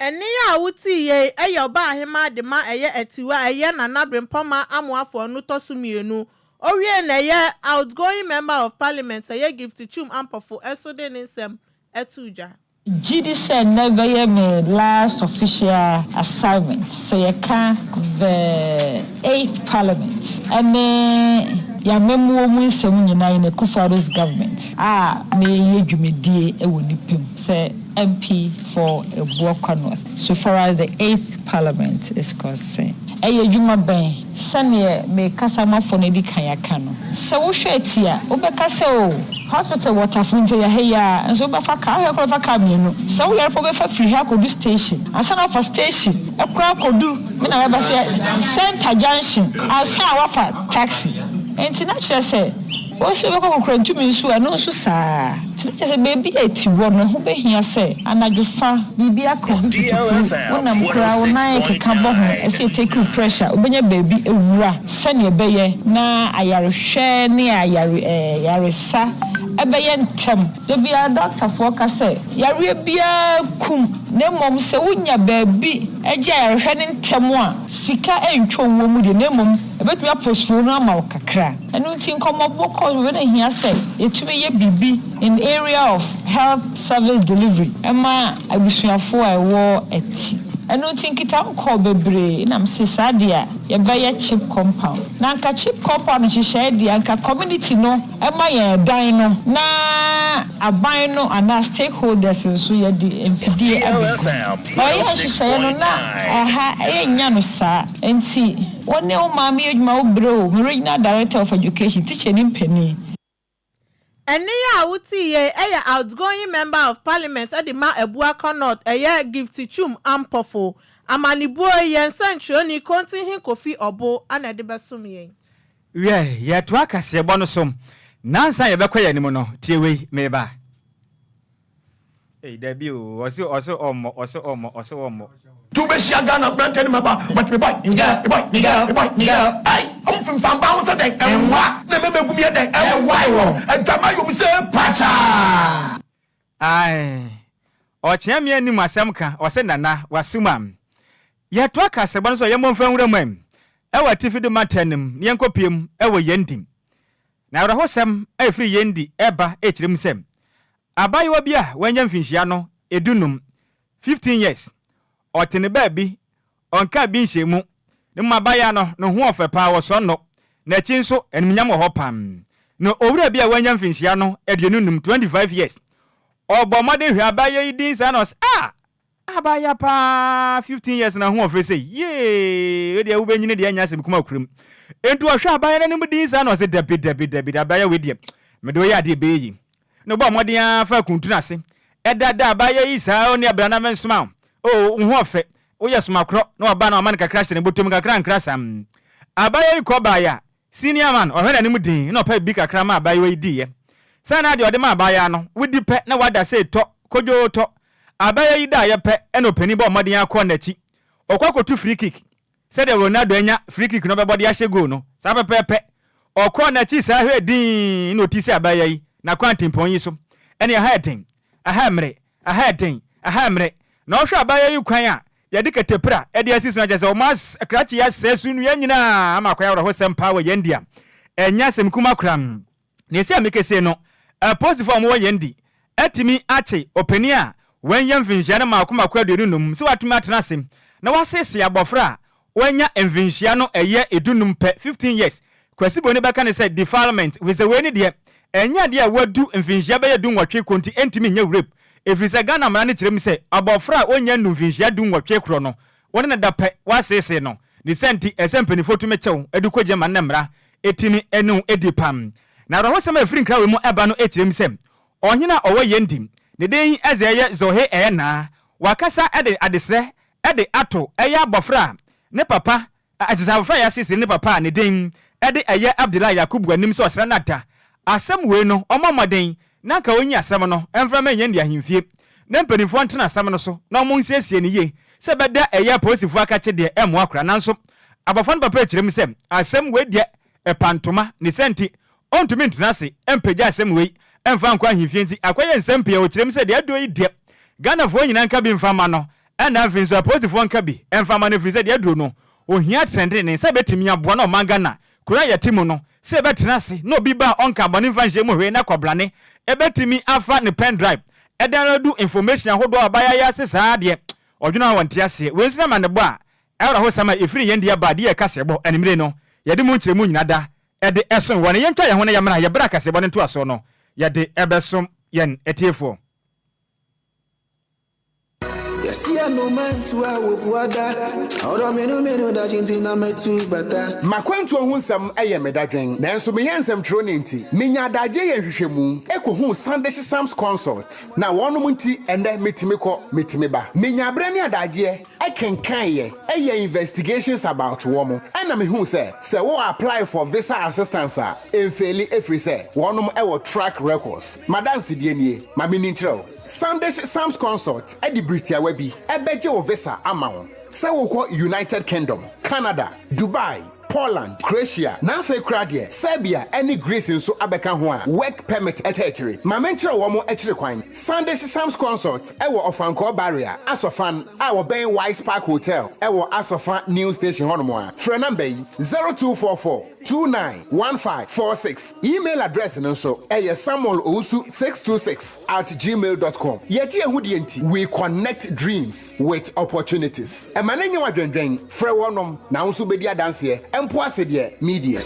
Ɛne a wotii yei ɛyɛ ɔbaa ahema de ma ɛyɛ Atiwa, ɛyɛ Nana Brempɔma Amoafoɔ no tɔ so mmienu. Owie na ɛyɛ outgoing Member of Parliament, ɛyɛ Gifty Twum Ampɔfo, ɛso de ne nsɛm ɛto dwa. Gye di sɛ nnɛ bɛyɛ me last official assignment sɛ yɛka the eighth Parliament ɛne. Yɛn amammuo mu nsɛm nyinaa in Akufo-Addo's government a meyɛ dwumadie wɔ nipa mu sɛ MP for Abuakwa North so far as the eighth parliament is concerned. Ɛyɛ adwuma bɛn? Sɛdeɛ me kasamafoɔ no adi kan aka no, sɛ wohwɛ ti a, wobɛka sɛ o, hospital wɔ Tafo nti ɛyɛ ha yi ara, nso wobɛfa car, wohwɛ koraa wobɛfa car mmienu. Sɛ woyare mpo wobɛfa firi ha akɔdu station, ansa na woafa station koraa akɔdu, me na mɛba sɛ Centre junction ansa na woafa taxi. Nti na kyerɛ sɛ, wo nso wobɛkɔ Kokorantumi nso a, ɛno nso saa ara. Nti na kyerɛ sɛ baabi a ɛti wɔ no, ɛho bɛhia sɛ anadwo fa biribi aka obi kutuku, wonam koraa wo nan rekeka bɔ ho, ɛsɛ yɛ take wo pressure, wobɛnya baabi awura sɛdeɛ ɛbɛyɛ na ayarehwɛ ne ayare ayaresa ɛbɛyɛ ntɛm. Da biara dɔktafoɔ ka sɛ yareɛ biara kum na mmom sɛ wonya baabi gye ayarehwɛ no ntɛm a, sika ntwa owuo mu deɛ na mmom ɛbɛtumi apostpone no ama wo kakra. Ɛno nti nkɔmmɔbɔ kɔ so na ɛhia sɛ yɛtumi yɛ biribi in area of health service delivery ma abusuafoɔ a ɛwɔ Ati. Ɛno nti nkitaho kɔɔ bebree na mese saa deɛ a yɛbɛyɛ chip compound. Na anka chip compound nhyehyɛeɛ deɛ anka community no ma yɛn ɛdan no na aban no anaa stakeholders nso yɛde mfidie abɛgu mu. Ɔyɛɛ nhyehyɛeɛ no na ɛha yɛnnya no saa nti wo ne wo maame yɛ adwuma wo brɛ o, me regional director of education, tikyani mpanin. Ɛnne yi a wotee yei yɛ outgoing member of parliament de ma Abuakwa North ɛyɛ Gifty Twum Ampofo. Amanebuo yi, yɛn nsɛnkyerɛwni Kontinhe Kofi Ɔbo na ɛde bɛsom yɛn. Wiɛ, yɛtoa kaseɛbɔ no so. Nnansa a yɛbɛkɔ yɛn anim no, tie wei, mereba. Ei, dabi o, ɔse, ɔse ɔmmɔ, ɔse ɔmmɔ, ɔse ɔmmɔ. Nti wobɛhyia Ghana mmeranteɛ ne mmabaa but me boy, me girl, me boy, me girl, me boy, me girl Ai, ɔmo femfam baa ho sɛ dɛn, ɛnwa Na mɛma egu me yɛ dɛn, ɛwae wɔn Adwaman yɛ ɔmo sɛ pakyaa. Ae, ɔkyea me anim asɛm ka, ɔse Nana, w'asom a. Yɛtoa kasɛbɔ no so a, yɛmmɔ mfa nwura mu ɛ, ɛwɔ atifi do mantam no mu, na yɛnkɔpue mu wɔ Yendi. Na awerɛhosɛm a ɛfiri Yendi reba rekyerɛ mu sɛ, abaayewa bi a wanya mfinhyia no edunnum, 15 years, ɔte ne baabi, ɔnkaa bi nhyɛɛ mu. Ne mu abaayewa no, ne ho ɔfɛ paa, wɔsɔ no, n'akyi nso, animuonyam wɔ hɔ paa. Na owura bi a wanya mfinhyia no 25, 25 years, ɔbɔ mmɔden hwɛ abaayewa yi din saa na ɔse, Ah! Abaayewa paa 15 years na ho ɔfɛ sei yee wei deɛ wobɛnyini deɛ ɛnyɛ asɛm kuma kurom enti ɔhwɛ abaayewa no anim din saa na ɔse dabi dabi dabi da abaayewa wei deɛ mede woyɛ adeɛ ɛbɛyɛ yi na ɔbɔ mmɔden ara fa kuntunu ase ɛdada abaayewa yi saa ɔne abira na mensoma o wo ho ɔfɛ woyɛ somakorɔ na waba na wama no kakra hyɛ ne bɔtɔm kakra nkra saa abaayewa yi kɔ baeɛ a Senior man, ɔhwɛ n'anim dinn na ɔpɛ biribi kakra ma abaayewa yi diiɛ. Sɛ na deɛ ɔde ma abaayewa no, wodi pɛ na wada sei tɔ, kodwoo tɔ. Abaayewa yi daeɛ pɛ na ɔpanin bɔɔ mmɔden ara kɔɔ n'akyi. Ɔkɔ akɔtu free kick. Sɛdeɛ Ronaldo anya free kick no ɔbɛbɔ de ahyɛ goal no, saa pɛpɛɛpɛ. Ɔkɔɔ n'akyi saa hwɛɛ dinn na ɔti sɛ abaayewa yi, n'akwantempɔn yi so. Ɛnneɛ ɛha yɛ den, ɛha yɛ mmere. Ɛha yɛ den, ɛha yɛ mmrɛ. Na ɔhwɛ abaayewa yi kwan a yɛde ketepra de asi so no, kyerɛ sɛ wɔn as krakye yi asɛe so nnua nyinaa ama akɔyɛ awerɛhosɛm paa wɔ yɛn dea. Ɛnyɛ asɛm kuma koraa. Nea esi a mekese no, apolisifo a wɔwɔ yɛn di atumi akye ɔpanin a wanya mfinhyia no mmaako mmaako 25 sɛ watumi atena ase na waseesee abɔfra a wanya mfinhyia no ɛyɛ dunum pɛ, 15 years, Kwasi Boni bɛka no sɛ defilement, efisɛ wei ne deɛ, ɛnyɛ adeɛ a wadu mfinhyia bɛyɛ dunwɔtwe kɔ nti ɛntumi nyɛ rape, efiri sɛ Ghana mmara no kyerɛ mu sɛ abɔfra a ɔnnya nnu mfinhyia dunwɔtwe korɔ no, wo ne no da pɛ, woaseesee no. Ne saa nti, ɛsɛ sɛ mpanimfoɔ tumi kyɛw de kɔgyina ma no na mmara tumi ne wo di pam. Na awerɛhosɛm a ɛfiri nkrawe mu ba no kyerɛ mu sɛ, ɔhene a ɔwɔ Yendi, ne din dze ɛyɛ Zohe Ɛyɛnaa, wakasa de adesrɛ de ato ɛyɛ abɔfra a ne papa, ɛte sɛ abɔfra a yɛasiesie ne papa a ne din de ɛyɛ Abdullahi Yakubu anim sɛ ɔsra no ada. Asɛm wei no, ɔmmɔ mmɔden na anka ɔnyi asɛm no mfra mma ɛnyɛ ahemfie na mpanimfoɔ ntena asɛm no so na wɔnsiesie no yie sɛ ɛbɛda ɛyɛ apolisifoɔ akakye deɛ ɛmmoa koraa. Nanso abɔfra no papa rekyerɛ mu sɛ asɛm wei deɛ ɛpa ntoma, ne saa nti ɔntumi ntena ase mpagya asɛm wei mfa nkɔ ahemfie nti akɔyɛ nsɛm pii a ɔkyerɛ mu sɛ deɛ aduro yi deɛ Ghanafoɔ nyinaa nka bi mfa mma no ɛna afei nso apolisifoɔ nka bi mfa mma no ɛfiri sɛ deɛ aduro no ɔhia trɛntrene sɛ ɛbɛtumi aboa na ɔman Ghana kuro a yɛte mu no sɛ yɛbɛtena ase na obi ba a ɔnka bɔne mfa nhyɛ mu hwee na kɔbrane ɛbɛtumi afa ne pen drive ɛdownload information ahodoɔ a ɔbaeɛ ayɛ ase saa deɛ ɔdwene ho a wɔnte aseɛ wei nso na amanebɔ a Awerɛhosɛm a ɛfiri yɛn deɛ ba deɛ ɛka sɛ bɔ anwummere no, yɛde mu nkyerɛmu nyina da. de som wɔn. Yɛntwa yɛn ho na yɛmmra, yɛn berɛ a kaseɛbɔ no ntoasoɔ no, yɛde bɛsom yɛn atiefoɔ. M'akwantuo ho nsɛm yɛ me dadwen, nanso meyɛ nsɛmtwerɛni nti, menya adagyeɛ yɛ nhwehwɛmu kɔhuu Sandish Sams Consult, na wɔnom nti ɛnnɛ metumi kɔ, metumi ba. Menya berɛ ne adagyeɛ kenkaeɛ, yɛɛ investigations about wɔn, ɛna mehuu sɛ, sɛ wo apply for visa assistance a, ɛmfeeli ɛfiri sɛ wɔnom wɔ track records. M'adansedie nie, ma menni nkyerɛ wo. Sandish Sams Consult de bere tiawa bi bɛgye wo visa ama wo sɛ wokɔ United Kingdom, Canada, Dubai, Poland, Croatia, na afei koraa deɛ Serbia ne Greece nso abɛka ho a work permit taa akyire. Ma menkyerɛ wɔn akyiri kwan. Sandish Sams Consult wɔ Ɔfankɔɔ Barrier, Asɔfan, a wɔbɛn Wise Park Hotel wɔ Asɔfa New Station hɔnom a. Frɛ namba yi, 0244 291546. Email address no nso ɛyɛ samuelowusu626 at gmail dot com. Yɛgye yɛn ho die nti, we connect dreams with opportunities. Ɛma no nyɛ wo adwendwen, frɛ wɔnom na wo nso wobɛdi adanseɛ, mpo ase deɛ media.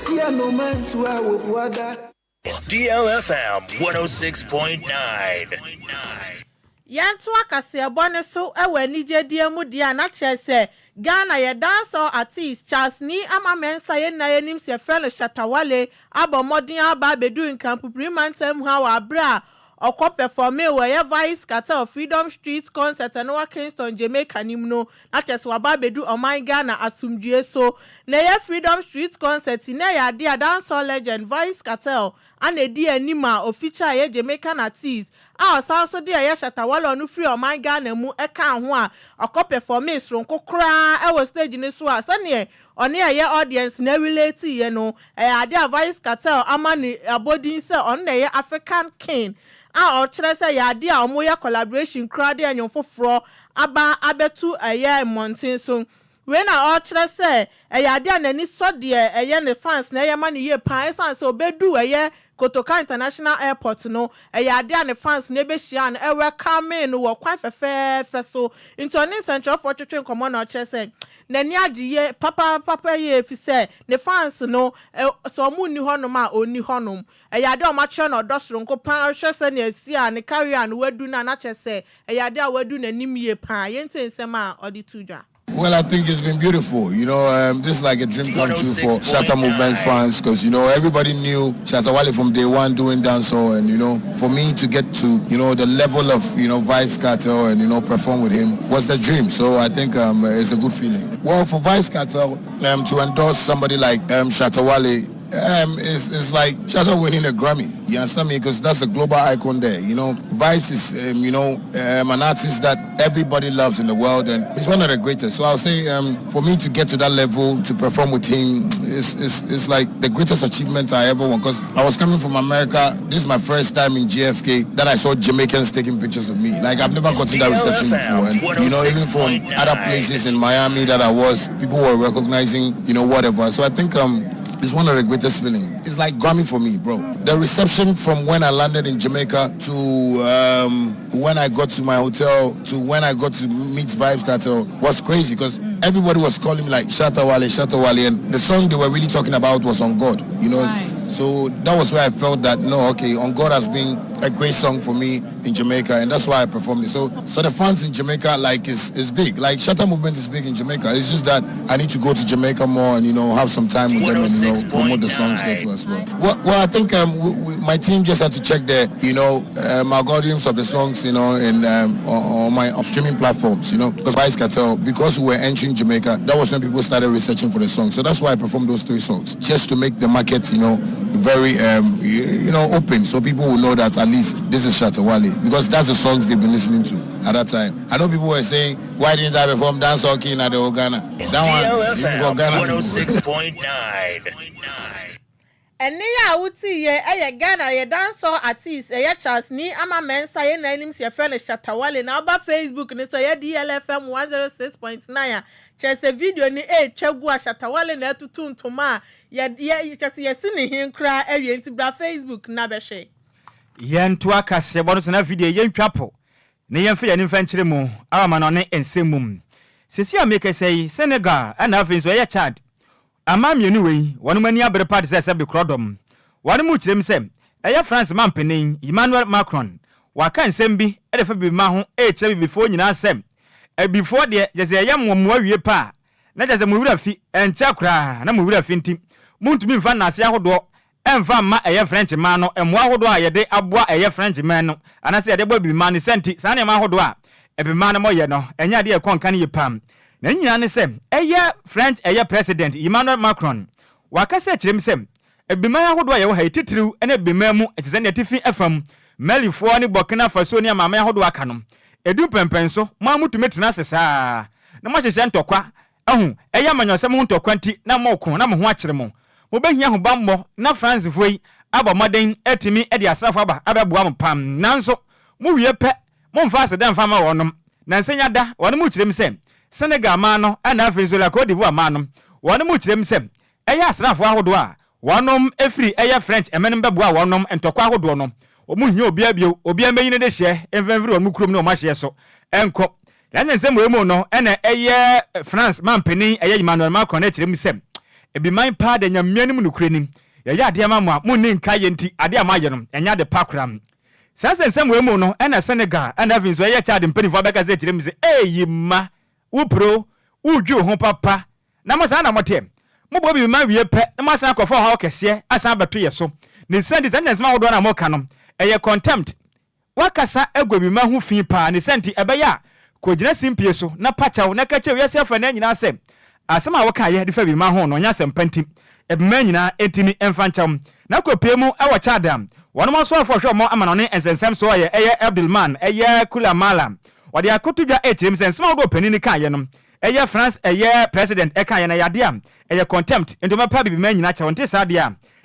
DLFM 106.9. Yɛntoa kaseɛbɔ no so wɔ anigyedie mu deɛ a na kyerɛ sɛ Ghana yɛ dancehall artiste Charles Nii Armah Mensah yɛn nyinaa yɛnim sɛ yɛfrɛ no Shatta Wale abɔ mmɔden aba abɛduru Nkrampopiri mantam ha wɔ aberɛ a ɔkɔ pɛfɔmee wɔ ɛyɛ Vybz Kartel Freedom Street concert a ɛno wɔ Kingston Jamaica no mu no na kyerɛ sɛ waba abɛduru ɔman Ghana asomdwie so. Na ɛyɛ Freedom Street concert yi na ɛyɛ adeɛ a dancehall legend Vybz Kartel a na ɛdi anim a ɔfeature ɛyɛ Jamaican artiste a ɔsan nso de ɛyɛ Shatta Wale a ɔno firi ɔman Ghana mu kaa ho a ɔkɔ pɛfɔmee soronko koraa wɔ stage no so a sɛdeɛ ɔne ɛyɛ audience no relate-yɛ no ɛyɛ adeɛ a Vybz Kartel ama no abɔdin sɛ ɔno na ɛyɛ African King a ɔkyerɛ sɛ ɛyɛ adeɛ a wɔyɛ collaboration koraa de nnwom foforɔ aba abɛto ɛyɛ mmɔnten so. Wei na ɔrekyerɛ sɛ ɛyɛ adeɛ a n'ani sɔ deɛ ɛyɛ ne fans na ɛyɛ ma no yie paa ɛsiane sɛ ɔbɛduu ɛyɛ Kotoka International Airport no ɛyɛ adeɛ a ne fans no ɛbɛhyiaa no ɛwɛkamee no wɔ kwan fɛfɛɛfɛ so nti ɔne nsɛnkyerɛwfoɔ twetwe nkɔmmɔ na ɔkyerɛ sɛ n'ani agye yie papaapa yie efisɛ ne fans no sɛ wɔn nni hɔnom a ɔnni hɔnom. Ɛyɛ adeɛ a wɔakyerɛ no ɔdɔ soronko paa wohwɛ sɛdeɛ ɛsi a ne career a no wadu no a na kyerɛ sɛ ɛyɛ adeɛ a wadu n'anim yie paa. Yɛntie nsɛm a ɔde too dwa. Well, I think it's been beautiful. You know, um, this is like a dream come true for Shatta Movement fans because, you know, everybody knew Shatta Wale from day one doing dancehall. And, you know, for me to get to, you know, the level of, you know, Vybz Kartel and, you know, perform with him was the dream. So I think um, it's a good feeling. Well, for Vybz Kartel um, to endorse somebody like um, Shatta Wale, um, it's, it's like Shatta winning a Grammy. You understand me? Because that's a global icon there. You know, Vybz is, um, you know, um, an artist that everybody loves in the world and he's one of the greatest. So I'll say um, for me to get to that level, to perform with him, is, is, is like the greatest achievement I ever won. Because I was coming from America. This is my first time in JFK that I saw Jamaicans taking pictures of me. Like I've never gotten that reception before. And, you know, even from other places in Miami that I was, people were recognizing, you know, whatever. So I think um, it's one of the greatest feelings. It's like Grammy for me, bro. The reception from when I landed in Jamaica to um, when I got to my hotel to when I got to meet Vybz Kartel was crazy because everybody was calling me like Shatta Wale, Shatta Wale, and the song they were really talking about was On God, you know. Right. So that was where I felt that no, okay, On God has been a great song for me in Jamaica, and that's why I performed it. So, so the fans in Jamaica, like, is is big. Like, Shatta Movement is big in Jamaica. It's just that I need to go to Jamaica more and you know have some time with them and you know promote the songs there as well. Well, well I think um, we, we, my team just had to check the you know um, algorithms of the songs, you know, in um, on, on my streaming platforms, you know, because Vybz Kartel, because we were entering Jamaica, that was when people started researching for the song. So that's why I performed those three songs, just to make the market, you know, very um, you, you know open, so people will know that at least this is Shatta Wale because that's the songs they've been listening to at that time. I know people were saying, why didn't I perform Dancehall King at the Ghana? That one, for Ghana. 106.9. Ɛnne yi a wote yi yɛ Ghana yɛ dancehall artiste ɛyɛ Charles Nii Armah Mensah yɛn nyinaa nim sɛ yɛfrɛ no Shatta Wale na woba Facebook no so ɛyɛ DLFM 106.9 a kyerɛ sɛ video no ɛretwa gu a Shatta Wale na atutu ntoma a yɛ yɛ kyerɛ sɛ yɛsi ne hen koraa awie nti bra Facebook na bɛhwɛ. Yɛntoa kaseɛbɔ no so na afei deɛ yɛntwa po na yɛmfa yɛn ani mfa nkyerɛ mu amanɔne nsɛm mu. Seesei a merekasa yi, Senegal ɛna afei nso ɛyɛ Chad. Aman mmienu wei, wɔnom ani abere paa te sɛ sɛbe korɔdɔm. Wɔnom rekyerɛ mu sɛ, ɛyɛ France manpanin, Emmanuel Macron, waka nsɛm bi de fa Abibiman ho rekyerɛ Abibifoɔ nyinaa sɛ, Abibifoɔ deɛ, kyerɛ sɛ yɛyɛ mo mmoa wie pɛ a, na kyerɛ sɛ mo werɛ afi, ɛnkyɛ koraa na mo werɛ afi nti, montumi mfa nnaase ahodoɔ ɛmfa mma ɛyɛ French man no mmoa ahodoɔ a yɛde aboa ɛyɛ French man no anaasɛ yɛde boa Abibiman no sɛ nti saa nneɛma ahodoɔ a Abibiman no mɔyɛ no ɛnyɛ adeɛ a ɛkɔ nka no yie paa. Na ne nyinaa ne sɛ ɛyɛ French ɛyɛ President Emmanuel Macron wakasa akyerɛ mu sɛ Abibiman ahodoɔ a yɛwɔ ha yi titiriw ne Abibiman mu te sɛ ne atifi fam Malifoɔ ne Burkina Faso ne amanaman ahodoɔ aka no ɛdu mpɛnpɛnso mo ara motumi tena ase saa na moahyehyɛ ntɔkwa Ahu, ɛyɛ amanyɔsɛm ho ntɔkwa nti na moreko na mo ho akyere mo. Mobehia ahobammɔ na Fransefo yi abɔ mmɔden atumi de asraafo aba abɛboa mo pam. Nanso, mowie pɛ, momfa aseda mfa mma wɔnom. Nnansa yi ada, wɔnom kyerɛ mu sɛ Senegal man no ɛna afei nso La Cote d'Ivoire man no, wɔnom kyerɛ mu sɛ ɛyɛ asraafo ahodoɔ a wɔnom firi ɛyɛ French man mu bɛboa wɔnom ntɔkwa ahodoɔ no. Wɔn nhia obiara bio, obiara mmɛyi ne dehyeɛ mfa mfiri wɔnom kurom ne wɔn ahyeɛ so nkɔ. Saa nsɛm wei mu no na ɛyɛ France manpanin ɛyɛ Emmanuel Macron no kyerɛ mu sɛ, Abiman paa da Nyame anim nokorɛ ni, yɛyɛ adeɛ ma mo a monni nkaeɛ nti adeɛ a moayɛ no ɛnyɛ ade pa koraa. Saa nsɛm wei mu no na Senegal ɛna afei nso ɛyɛ Chad mpaninfoɔ abɛkasa akyerɛ mu sɛ, Eii mma, wo pro, wodwi wo ho papa na mo saa na moteɛ. Mobɔ biribi ma wie pɛ na moasan akɔfa ɔhaw kɛseɛ asan abɛto yɛ so. Ne saa nti saa nsɛm ahodoɔ no a moka no ɛyɛ contempt. Woakasa agu abibima ho fi paa, ne saa nti ɛbɛyɛ a kɔgyina simpie so na pa kyɛw na ka kyerɛ wiase afanaa nyinaa sɛ asɛm a wokaeɛ de fa abibima ho no nyɛ asɛm pa nti abibima nyinaa ntumi mfa nkyɛ wo. Na kɔpue mu wɔ Chad a wɔnom asoafoɔ hwɛ wɔn amanɔne nsɛnsɛm soɔ yɛ ɛyɛ Abdulman ɛyɛ Koulamallah ɔde akoto dwa ɛkyerɛ mu sɛ nsɛm ahodoɔ ɔpanin no kaeɛ no ɛyɛ France ɛyɛ president ɛkaeɛ no ɛyɛ adeɛ a ɛyɛ contempt nti wɔbɛpa abibima nyinaa kyɛw nte saa deɛ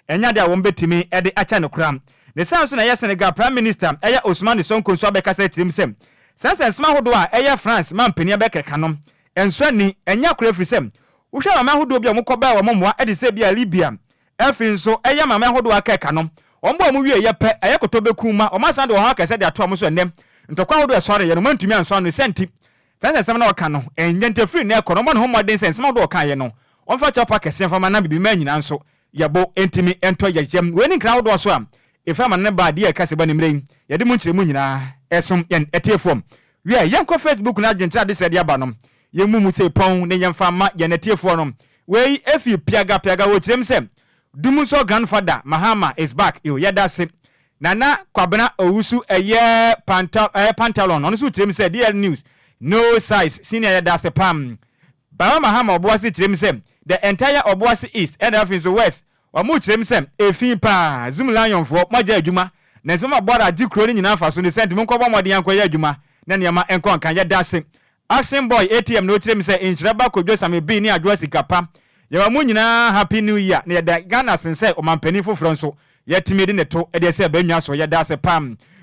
a ɛnyɛ adeɛ a wɔbɛtumi de akyɛ no koraa. Ne saa nso na ɛyɛ Senegal Prime Minister ɛyɛ Ousmane Sonko nso abɛkasa atirim sɛ saa nsɛnsɛm ahodoɔ a ɛyɛ France manpanin abɛkeka no ɛnsɔ ani, ɛnyɛ koraa ɛfiri sɛ wohwɛ amanaman ahodoɔ bi a wɔkɔbae wɔn mmoa te sɛ ebia Libya afei nso ɛyɛ amanaman ahodoɔ a aka ɛka no wɔn bɔɔ wɔn wieeɛ pɛ ɛyɛ kɔtɔ bɛkum ma wɔn asan de ɔhaw akɛseɛ de ato wɔn so ɛnnɛ ntɔkwa ahodoɔ a ɛsɔreeɛ no wɔantumi ansɔ ano ne saa nti saa nsɛnsɛm no a ɔka no ɛnyɛ nti ɛfiri nnɛ rekɔ no ɔmmɔ ne ho mmɔden sɛ nsɛm ahodoɔ a ɔkaeɛ no ɔmfa kyɛwpa kɛseɛ mfa ma na Abibiman nyinaa nso Yɛbo ntumi ntɔ yɛn yam. Wei ne nkra ahodoɔ so a ɛfiri amanɔne ba adeɛ a ɛka sɛ ba nimmerɛ yi. Yɛde mu nkyerɛmu nyinaa ɛsom yɛn atiefoɔ. Wiɛ, yɛnkɔ Facebook no adwenkyerɛ adesrɛ de aba no. Yɛmmu mu sei pɔn ne yɛmfa mma yɛn atiefoɔ no. Wei ɛfiri Piaga Piaga wɔ kyerɛm sɛ Dumsor grandfather Mahama is back yo yɛda ase. Nana Kwabena Owusu ɛyɛ Panta ɛyɛ Pantalon ɔno nso kyerɛm sɛ DL News no size senior yɛda ase pam. Barack Mahama Obuasi kyerɛ mu sɛ the entire Obuasi East ɛna afei nso West wɔn kyerɛ mu sɛ efi paa Zoom Lion foɔ mo agyae adwuma na nso mama bɔra agye kuro no nyinaa mfaso ne sɛ nti monkɔ bɔ mmɔden ankɔ yɛ adwuma na nneɛma nkɔ nkan yɛda ase Action Boy ATM na ɔkyerɛ mu sɛ nhyira ba Kojo Same B ne Adwoa Sika Pa yɛma mo nyinaa Happy New Year na yɛda Ghana sen sɛ ɔmanpanin foforɔ nso Yɛtumi de ne to de asi abannwa so. Yɛda ase pa.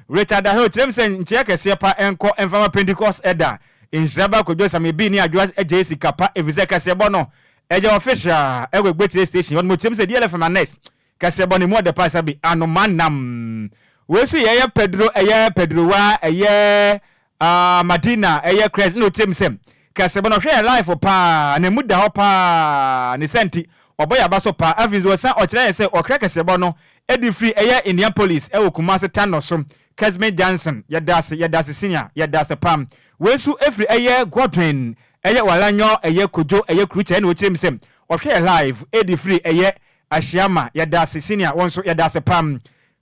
Richard Aheo kyerɛm sɛ nkyea kɛseɛ pa nkɔ mfa ma Pentecost ɛda. Nhyira ba Kojo Same B ne Adwoa Agyei sika pa efisɛ kaseɛbɔ no ɛyɛ official ɛwɔ Egbekyire station hɔ nom. Ɔkyerɛm sɛ DLFM Annex kaseɛbɔ no emu ɔdɛ pa sɛbe anoma nam. Wei nso yɛ ɛyɛ Pedro ɛyɛ Pedrowa ɛyɛ Ah Madina ɛyɛ Christ na ɔkyerɛ mu sɛ kɛse bɔ no ɔhwɛ yɛ life paa na emu da hɔ paa ne sɛ nti ɔbɔ yɛ aba so paa afei nso ɔsan ɔkyerɛ yɛ sɛ ɔkra kɛse bɔ no ɛdi firi ɛyɛ Indianapolis ɛwɔ Kumasi Tanɔ so Kesme Johnson yɛda ase yɛda ase senior yɛda ase paa wei nso ɛfiri ɛyɛ Godwin ɛyɛ Walanyɔ ɛyɛ Kojo ɛyɛ Krukyɛ ɛna ɔkyerɛ mu sɛ ɔhwɛ yɛ live ɛdi firi ɛyɛ Ahyiama yɛda ase senior wɔn nso yɛda ase paa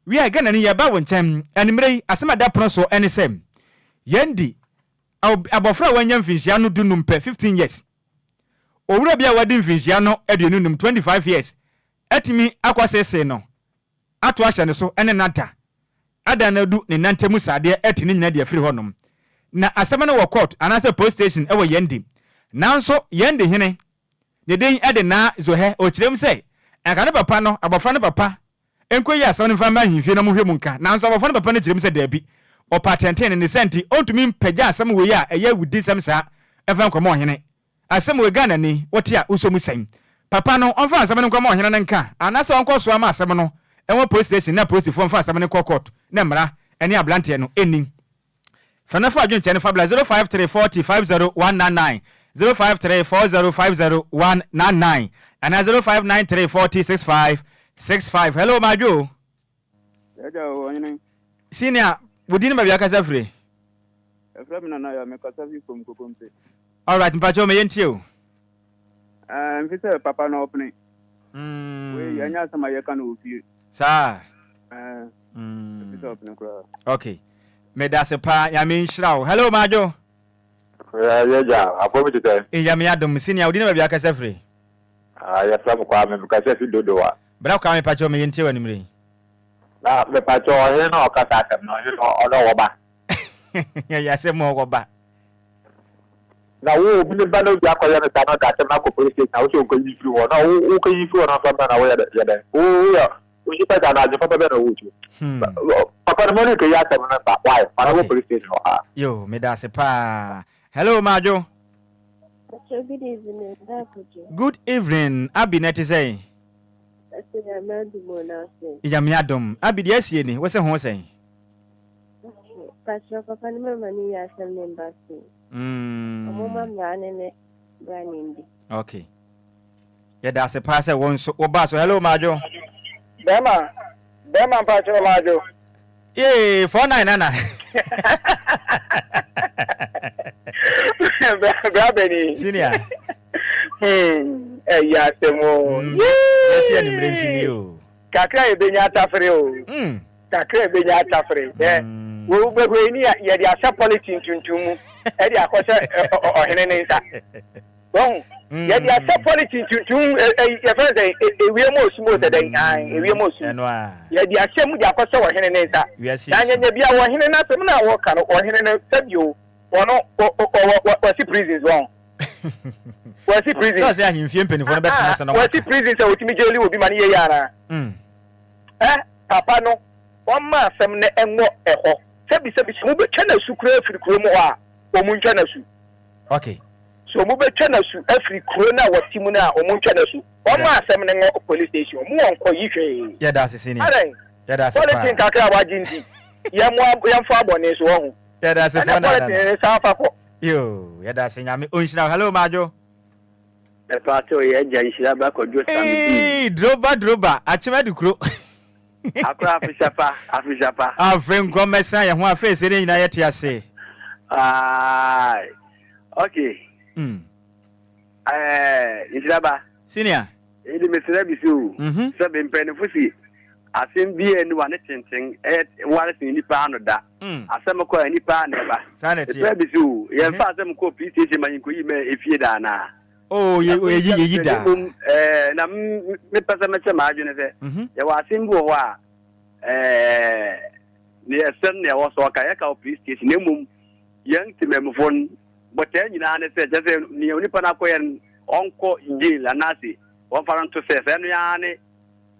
Wiɛ, Ghanani, yɛreba wo nkyɛn anwummere yi. Asɛm a ɛda pono so ne sɛ, yɛn di abɔfra a wanya mfinhyia no dunum pɛ, 15 years. Owura bi a wadi mfinhyia no 25, 25 years, atumi akɔseesee no ato ahyɛ ne so ne no ada, adan no adu ne nan ntam sradeɛ ati ne nyinaa de afiri hɔnom. Na asɛm no wɔ court anaasɛ police station wɔ Yendi. Nanso Yendi hene, ne din de Naa Zohɛ, ɔkyerɛ mu sɛ anka ne papa no, abɔfra no papa, Nkoyi asɛm no mfa mma ahemfie na wɔnhwɛ mu nka. Nanso abɔfra no papa no kyerɛ mu sɛ dabi, ɔpɛ atɛntrenee, ne saa nti ontumi mpagya asɛm wei a ɛyɛ awudisɛm saa mfa nkɔma ɔhene. Asɛm wei Ghanani, wote a wosɔ mu sɛn? Papa no, ɔmfa asɛm no nkɔma ɔhene no nka anaasɛ ɔnkɔ soa ma asɛm no wɔ police station na apolisifoɔ mfa asɛm no nkɔ court na mmara ne abranteɛ no nni. Fa na fa adwenkyerɛ no fa bra 053 40 50 199. 053 4050 199 anaa 0593 40 65 65. Hello, Madwo. Agya o, ɔhene. Senior, wo din ne baabi akasa firi? Yɛfrɛ me Nana Yaw, mekasa fi Kom Kokompe. Alright, mpakyɛw ma yɛntie o. Ɛɛ, mfi sɛ papa na ɔpene. Wei, ɛnyɛ asɛm a yɛka no wɔ fie. Saa? Ɛɛ, mfi sɛ ɔpene koraa. Okay. Medase paa, Nyame nhyira wo. Hello, Madwo. Yɛgya, afɔ mi te sɛ. Nyame adom, senior, wo din ne baabi akasa firi? Ah, yɛfrɛ me Kwame, mekasa fi Dodowa. Bra Kwame, pakyɛw ma yɛntie wo anwummere yi. Na mepakyɛw ɔhene na ɔkasa asɛm no, ɔhene no ɔno ɔwɔ ba. Ɛyɛ asɛm a ɔwɔ ba. Na wo obi ne ba na obi akɔyɛ no saa na ɔde asɛm no akɔ police station a wosɛ ɔnkɔyi mfiri hɔ na wo wokɔyi mfiri hɔ na ɔmfa mmra na woyɛ dɛ yɛ dɛn wo woyɛ onipa saa na adwene papa bɛn na ɔwɔ ti papa no ma no nkɛyi asɛm no mba why ma no wɔ police station hɔ ah. Yo, meda ase paa. Hello, Madwo. Pacho, good evening, Bra Kojo. Good evening, Abi na ɛte sɛn? Ɛsɛ Nyame adom o na ase. Nyame adom. Abi deɛ asie ni, wose ho sɛn? Okay, pacho papa ne mama ne yi asɛm ne mba so. Ɔmo ma mmara ne ne bra ne ndi. Okay. Yɛda ase paa sɛ wo nso wobaa so. Hello Madwo. Bɛrima, bɛrima mpakyɛw Madwo. Yee, 49 nana. Bra bɛni. Senior. Hmm, ɛyɛ asɛm o. Hmm, yɛsi anumere nso ni o. Kakra yɛ bɛnya atafere o. Hmm. Kakra yɛ bɛnya atafere. Ɛ hmm. wo bɛhwɛ yi ni yɛde ahyɛ politics ntuntum mu ɛde akɔhyɛ ɔhene ne nsa. Wɔn mm. yɛde ahyɛ politics tuntum yɛfrɛ sɛ ewie mu osum o sɛ dɛn an ewie mu osum yɛde ahyɛ mu de akɔhyɛ ɔhene ne nsa na nyɛnyɛ bia ɔhene n'asɛm na wɔka no ɔhene no sɛbi o wɔn ɔwɔ wɔsi prisons wɔn wɔsi prisons. Sɛ ɔsɛ ahemfie mpanyinfoɔ no bɛtena sɛ na wɔsi prisons a wɔtumi gyeli obi ma ne yɛ yɛ ana ɛ papa no wɔn ma asɛm no ɛngɔ ɛhɔ sɛbi sɛbi sɛ mo bɛtwa n'asu kura afiri kurom hɔ a wɔn ntwa n'asu. Okay. So ɔmo bɛtwa no asu afiri kuro no a wɔte mu no a ɔmo ntwa no asu. Wɔmma asɛm no ngɔ police station. Ɔmo wɔ nkɔ yi hwee. Yɛda ase senior. Adɛn? Yɛda ase paa. Polythene kakra a wagye nti yɛmmoa yɛmfa abɔne so wahu. Yɛda ase Ɛnɛ fo nana. polythene no san fa kɔ. Yoo yɛda ase Nyame onhyira wo. Hello Madwo. Ɛpaatoo yɛ agya nhyira ba kwadwo sami dii. Eii droba droba akyem adukuro. Akora afehyɛ pa afehyɛ pa. Afe nkɔ mmɛsra yɛn ho afei sɛ ne nyinaa yɛte ase. Aai okay. Mm. Ɛɛ nhyira ba. Senior. Eyi de mesrɛ bi so o. Mhm. Sɛ be mpanyinfo si asɛm bi a ni wa ne tenten ɛyɛ ware sen nipa ano da. Mm. Asɛm kɔ a nipa na ɛba. Saa na ɛteɛ. Mesrɛ bi so o. Yɛmfa asɛm kɔ police station ma yɛnkɔyi ma efie da anaa. Oh, ye, yeyi, yeyi da. Mmom, ɛɛ, na mepɛ sɛ mɛkyɛ m'adwene sɛ, mhm. yɛwɔ asɛm bi wɔ hɔ a, ɛɛ, ne ɛsɛm na ɛwɔ so ɔka yɛka wɔ police station, na mmom yɛn temamufo no, bɔtɛɛ nyinaa ne sɛ, kyerɛ sɛ nea onipa no akɔyɛ no, ɔnkɔ jail anaasɛ wɔmfa no nto sɛ, sɛ ɛno ara ne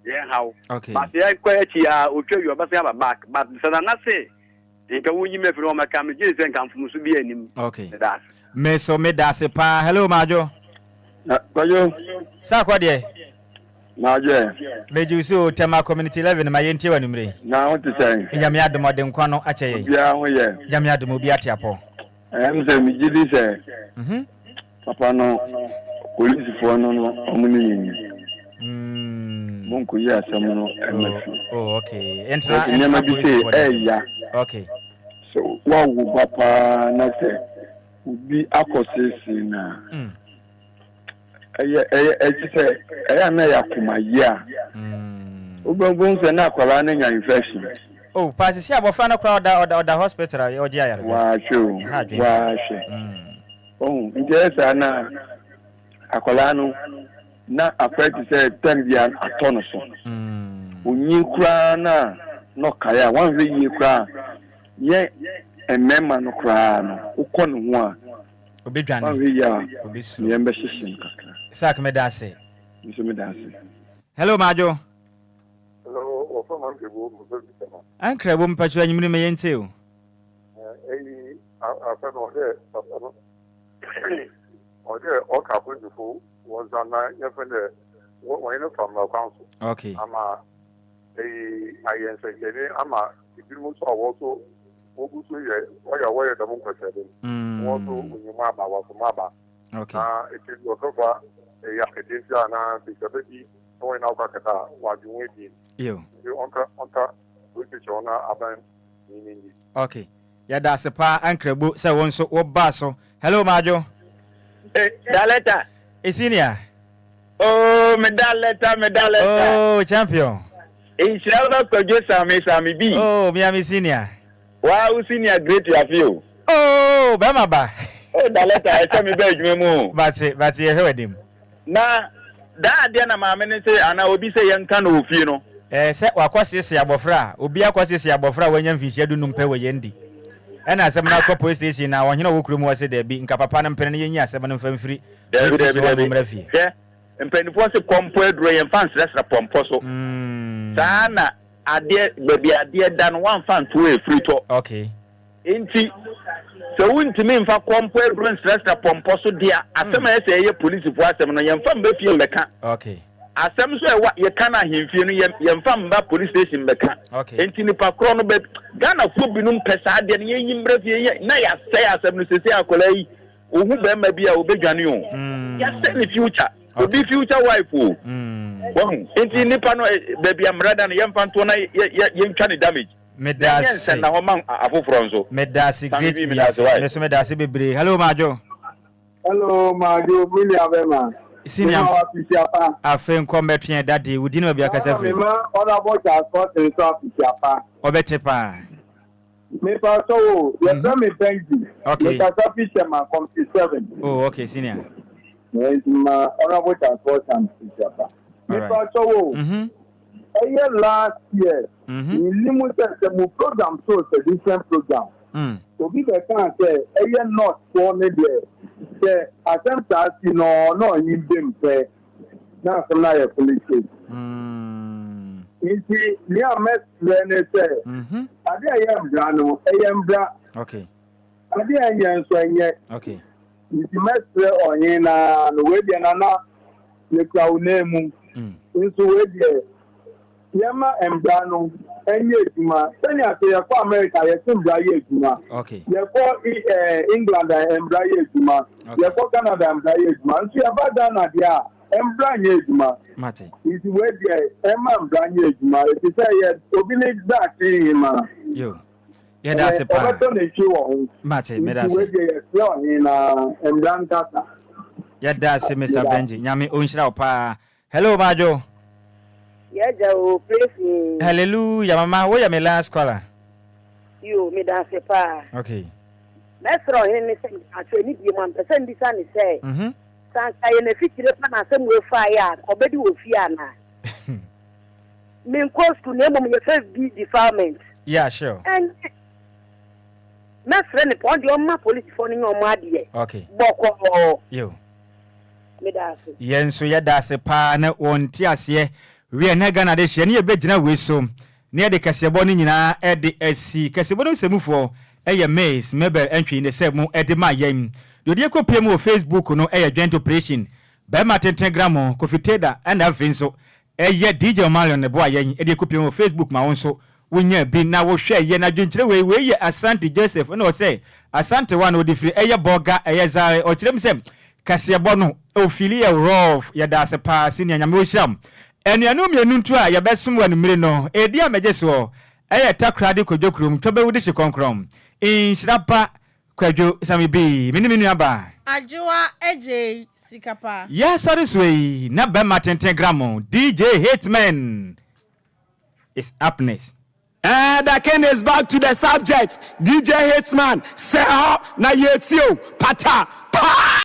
yɛn haw. Okay. But yɛkɔ akyi a, otwa wie ɔbɛsan aba back, but sɛ nana se Nka wonyi me afiri hɔ mɛka me gyee sɛ nka mfomso bi anim. Okay. Meda ase. Me so meda ase paa. Hello Madwo. Kwadwo. Sa kɔ deɛ. Madwo ɛ. Megye wo so o Tema Community 11 ma yɛntie wɔ anwummere yi. Na ho te sɛn? Nyame adom ɔde nkwa no akyɛ yɛn. Obiara ho yɛ. Nyame adom obi ate apɔ. Ɛm sɛ megye di sɛ. Mhm. Papa no polisifoɔ no no ɔmo ne yɛn ni. Mm. Mo nkɔyi asɛm no ɛma fi. Oh, okay. Entra, nneɛma bi sɛ ɛɛya. Okay. Sɛ wawo ba paa na sɛ obi akɔ seesei na mm. ɛyɛ ɛyɛ ɛkyi sɛ ɛyɛ ana yɛ akoma yie a. Mm. Wobɛhu sɛ na akwadaa no nya infection. Oh, paa sisi abɔfra no koraa ɔda ɔda ɔda hospital a ɔgye ayarehwɛ. Wahwɛ o, wahwɛ. Mm. Wahu? Nti ɛyɛ saa na akwadaa no na akɔyɛ te sɛ tɛm bi a atɔ no so. Onyin koraa no a na ɔkae a, wanhwɛ yie koraa a, yɛn mmarima no koraa no, wokɔ ne ho a, Obedwane. wanhwɛ yie a, Obesuro. ne yam bɛhyehye no kakra. Isaac, meda ase. Me nso meda ase. Hello, Madwo. Hello, wɔfrɛ me Ankrabo, mefrɛ fi Tema. Ankrabo, mpakyɛ anwummere ma yɛntie o. Eyi afɛ no ɔdɛ papa no ɔdɛ ɔka apolisifo wɔn nsa na yɛfɛ dɛ wɔnye no fa mmara kwan so. Okay. Ama eyi ayɛ nsɛnkyerɛnne ama ebinom nso a wɔn so wogu so yɛ ɔyɛ a wɔyɛ dɛm nkɔhyɛde no. Wɔn nso wonyi mu aba wɔso mu aba. Okay. Na ekyir bi ɔkɛfa ɛyɛ akataasia anaa besiaba bi na wɔnye no akɔ akɛda a, ɔadwen ho ebien. Yo. Ntsi ɔnka ɔnka police station hɔ na aban nye no ndzi. Okay. Yɛda ase paa Ankrabo sɛ wo nso wo baa so. Hello Madwo. Eh, Daleta. Eh, senior. Oh, me Daleta, me Daleta. Oh, champion. Nhyira ba Kwadwo Same Same bi. Oh, me ame senior. Waa wo senior great yafe o. Oh, bɛrima ba. Oh, Daleta, ɛsɛ me ba adwuma mu o. Bate, bate yɛhwɛ w'anim. Na daa adeɛ na maame no se anaa obi sɛ yɛnka no wɔ fie no. Ɛɛ sɛ wakɔsiesie abɔfra a, obi akɔsiesie abɔfra a wanya mfinhyia dunum pɛ wɔ yɛn di. Ɛna asɛm no akɔ police station na ɔhene a ɔwɔ kurom hɔ se daabi, nka papa no mpene na yɛnyi asɛm no mfa mfiri Daabi, police daabi, station hɔ na daabi. ɔmmra fie. Hwɛ, mpanimfoɔ se kɔmpɔ aduro yɛmfa nsrɛsrɛ pɔmpɔ so. Saa na adeɛ, baabi adeɛ da no woamfa anto hɔ ɛfiri tɔ. Okay. Enti, sɛ wontumi mfa kɔmpɔ aduro nsrasra pɔmpɔ so de a, asɛm a ɛyɛ sɛ ɛyɛ polisifoɔ asɛm no, yɛmfa mma fie mmɛka. Asɛm nso a ɛwɔ yɛka no ahemfie no, yɛmfa mma police station mmɛka. Enti nipa korɔ no bɛ Ghanafoɔ binom pɛ saa adeɛ no, yɛnyi mmra fie yɛ na yɛasɛe asɛm no. Seesei akwadaa yi, ɔhu barima bi a, ɔbɛdwane o. Yɛasɛe ne future. Obi future wife o. Wahu? Enti nipa no, baabi a mmara da no, yɛmfa ntoɔ na yɛntwa ne damage. Meda Na ɛnyɛ ase. nsɛnnahɔ ma afoforɔ nso. Meda ase Sammy great B, meda ase Biafe. wai. Me nso meda ase bebree. Hello Madwo. Hello Madwo, me nua bɛma. Senior. Mema wo afehyia pa. Afe nkɔ mmɛtwe ɛda de, wo din ne baabi akasa Saa na firi. mema Honourable Charles Forson nso afehyia pa. Ɔbɛte paa. Mepa kyɛw o, yɛfrɛ me Benji. Okay. Mekasa fi Tema, Committee 7. Oh, okay, senior. Nti ma Honourable Charles Forson afehyia pa. Mepa kyɛw o. Ɛyɛ last year mennim sɛ sɛ mo program so sɛ different program obi bɛkaa sɛ ɛyɛ north foɔ no deɛ sɛ asɛm saa si no na ɔnye bem pɛ na asɛm no ayɛ police case nti nea mɛsrɛ ne sɛ ade a ɛyɛ mbra no ɛyɛ mbra ade a ɛnyɛ nso ɛnyɛ nti mɛsrɛ ɔhen naa no wei deɛ nana Yɛkura wo nan mu. Nso wei deɛ, yɛmma mbra no nyɛ adwuma. Sɛnea sɛ yɛkɔ America a, yɛse mbra yɛ adwuma. Yɛkɔ England a, mbra yɛ adwuma. Yɛkɔ Canada a, mbra yɛ adwuma. Nso yɛba Ghana deɛ a, mbra nyɛ adwuma. Nti wei deɛ, ɛmma mbra nyɛ adwuma. Efisɛ yɛ obi ne daakye nhema. Yɛda ase paa. Ɔbɛtɔ nantwie wɔ ho. Mate, meda Nti ase. wei deɛ yɛsrɛ ɔhene na mmra nkasa. Yɛda ase Mister Yɛda Benji. Nyame ɔnhyira wo paa. Hello Madwo. Yɛagya o, praise me. Hallelujah mama woyɛ me last caller. Yo, meda ase paa. Okay. Mɛsrɛ ɔhene no sɛ mpakyɛ ɛne bie mu a mpɛ sɛ mbisa ne sɛ Mhm. sɛ anka yɛ n'afikyire pa na asɛm wei faeɛ a anka ɔbɛdi wɔ fie anaa? Menkɔɔ sukuu na mmom yɛfrɛ bi defilement. Yeah, sure. Ɛnyɛ. Mɛsrɛ no paa, ɔno deɛ ɔmma polisifoɔ no nyɛ wɔn adeɛ. Okay. Bɔkɔɔ. Yo. Meda ase. Yɛn nso yɛda ase paa ne wɔn nteaseɛ. Wiɛ, na Ghana de hyeɛ ne yɛbɛgyina wei so na yɛde kaseɛbɔ no nyinaa de asi. Kaseɛbɔ no nsɛmufoɔ yɛ Miss Mabel Antwi ne sɛ mo de ma yɛn. Deɛ ɔde akɔpue mu wɔ Facebook no yɛ Joint Operation, Barima Tenten Gramo, Kofi Teda ɛna afei nso Ɛyɛ DJ Omarion na ɛboa yɛn de ɛkɔpie wɔ Facebook ma wo nso wonya bi na wohwɛ yɛn adwenkyerɛ wei wei yɛ Asante Joseph ɛna ɔsɛ Asante wa na ɔde firi ɛyɛ Bolga ɛyɛ Zaire ɔkyerɛ mu sɛ kaseɛbɔ no ofili yɛ rough yɛda ase paa senior Nyame ɔnhyira wo Anuanom mmienu nto a yɛbɛsom wɔ anumere no ɛdi a mɛgye soɔ ɛyɛ Takoradi Kwadwo kurom Twɔbɛwu dehye kɔnkrɔn Nhyira ba Kwadwo Sammy B, me ne me nua baa. Adwoa Adjei sika pa. Yɛ sɔre soɛ yi na bɛma tenten gram DJ Hitman is up next. Eh the king is back to the subject DJ Hitman sɛ hɔ na yɛtie o pata paa.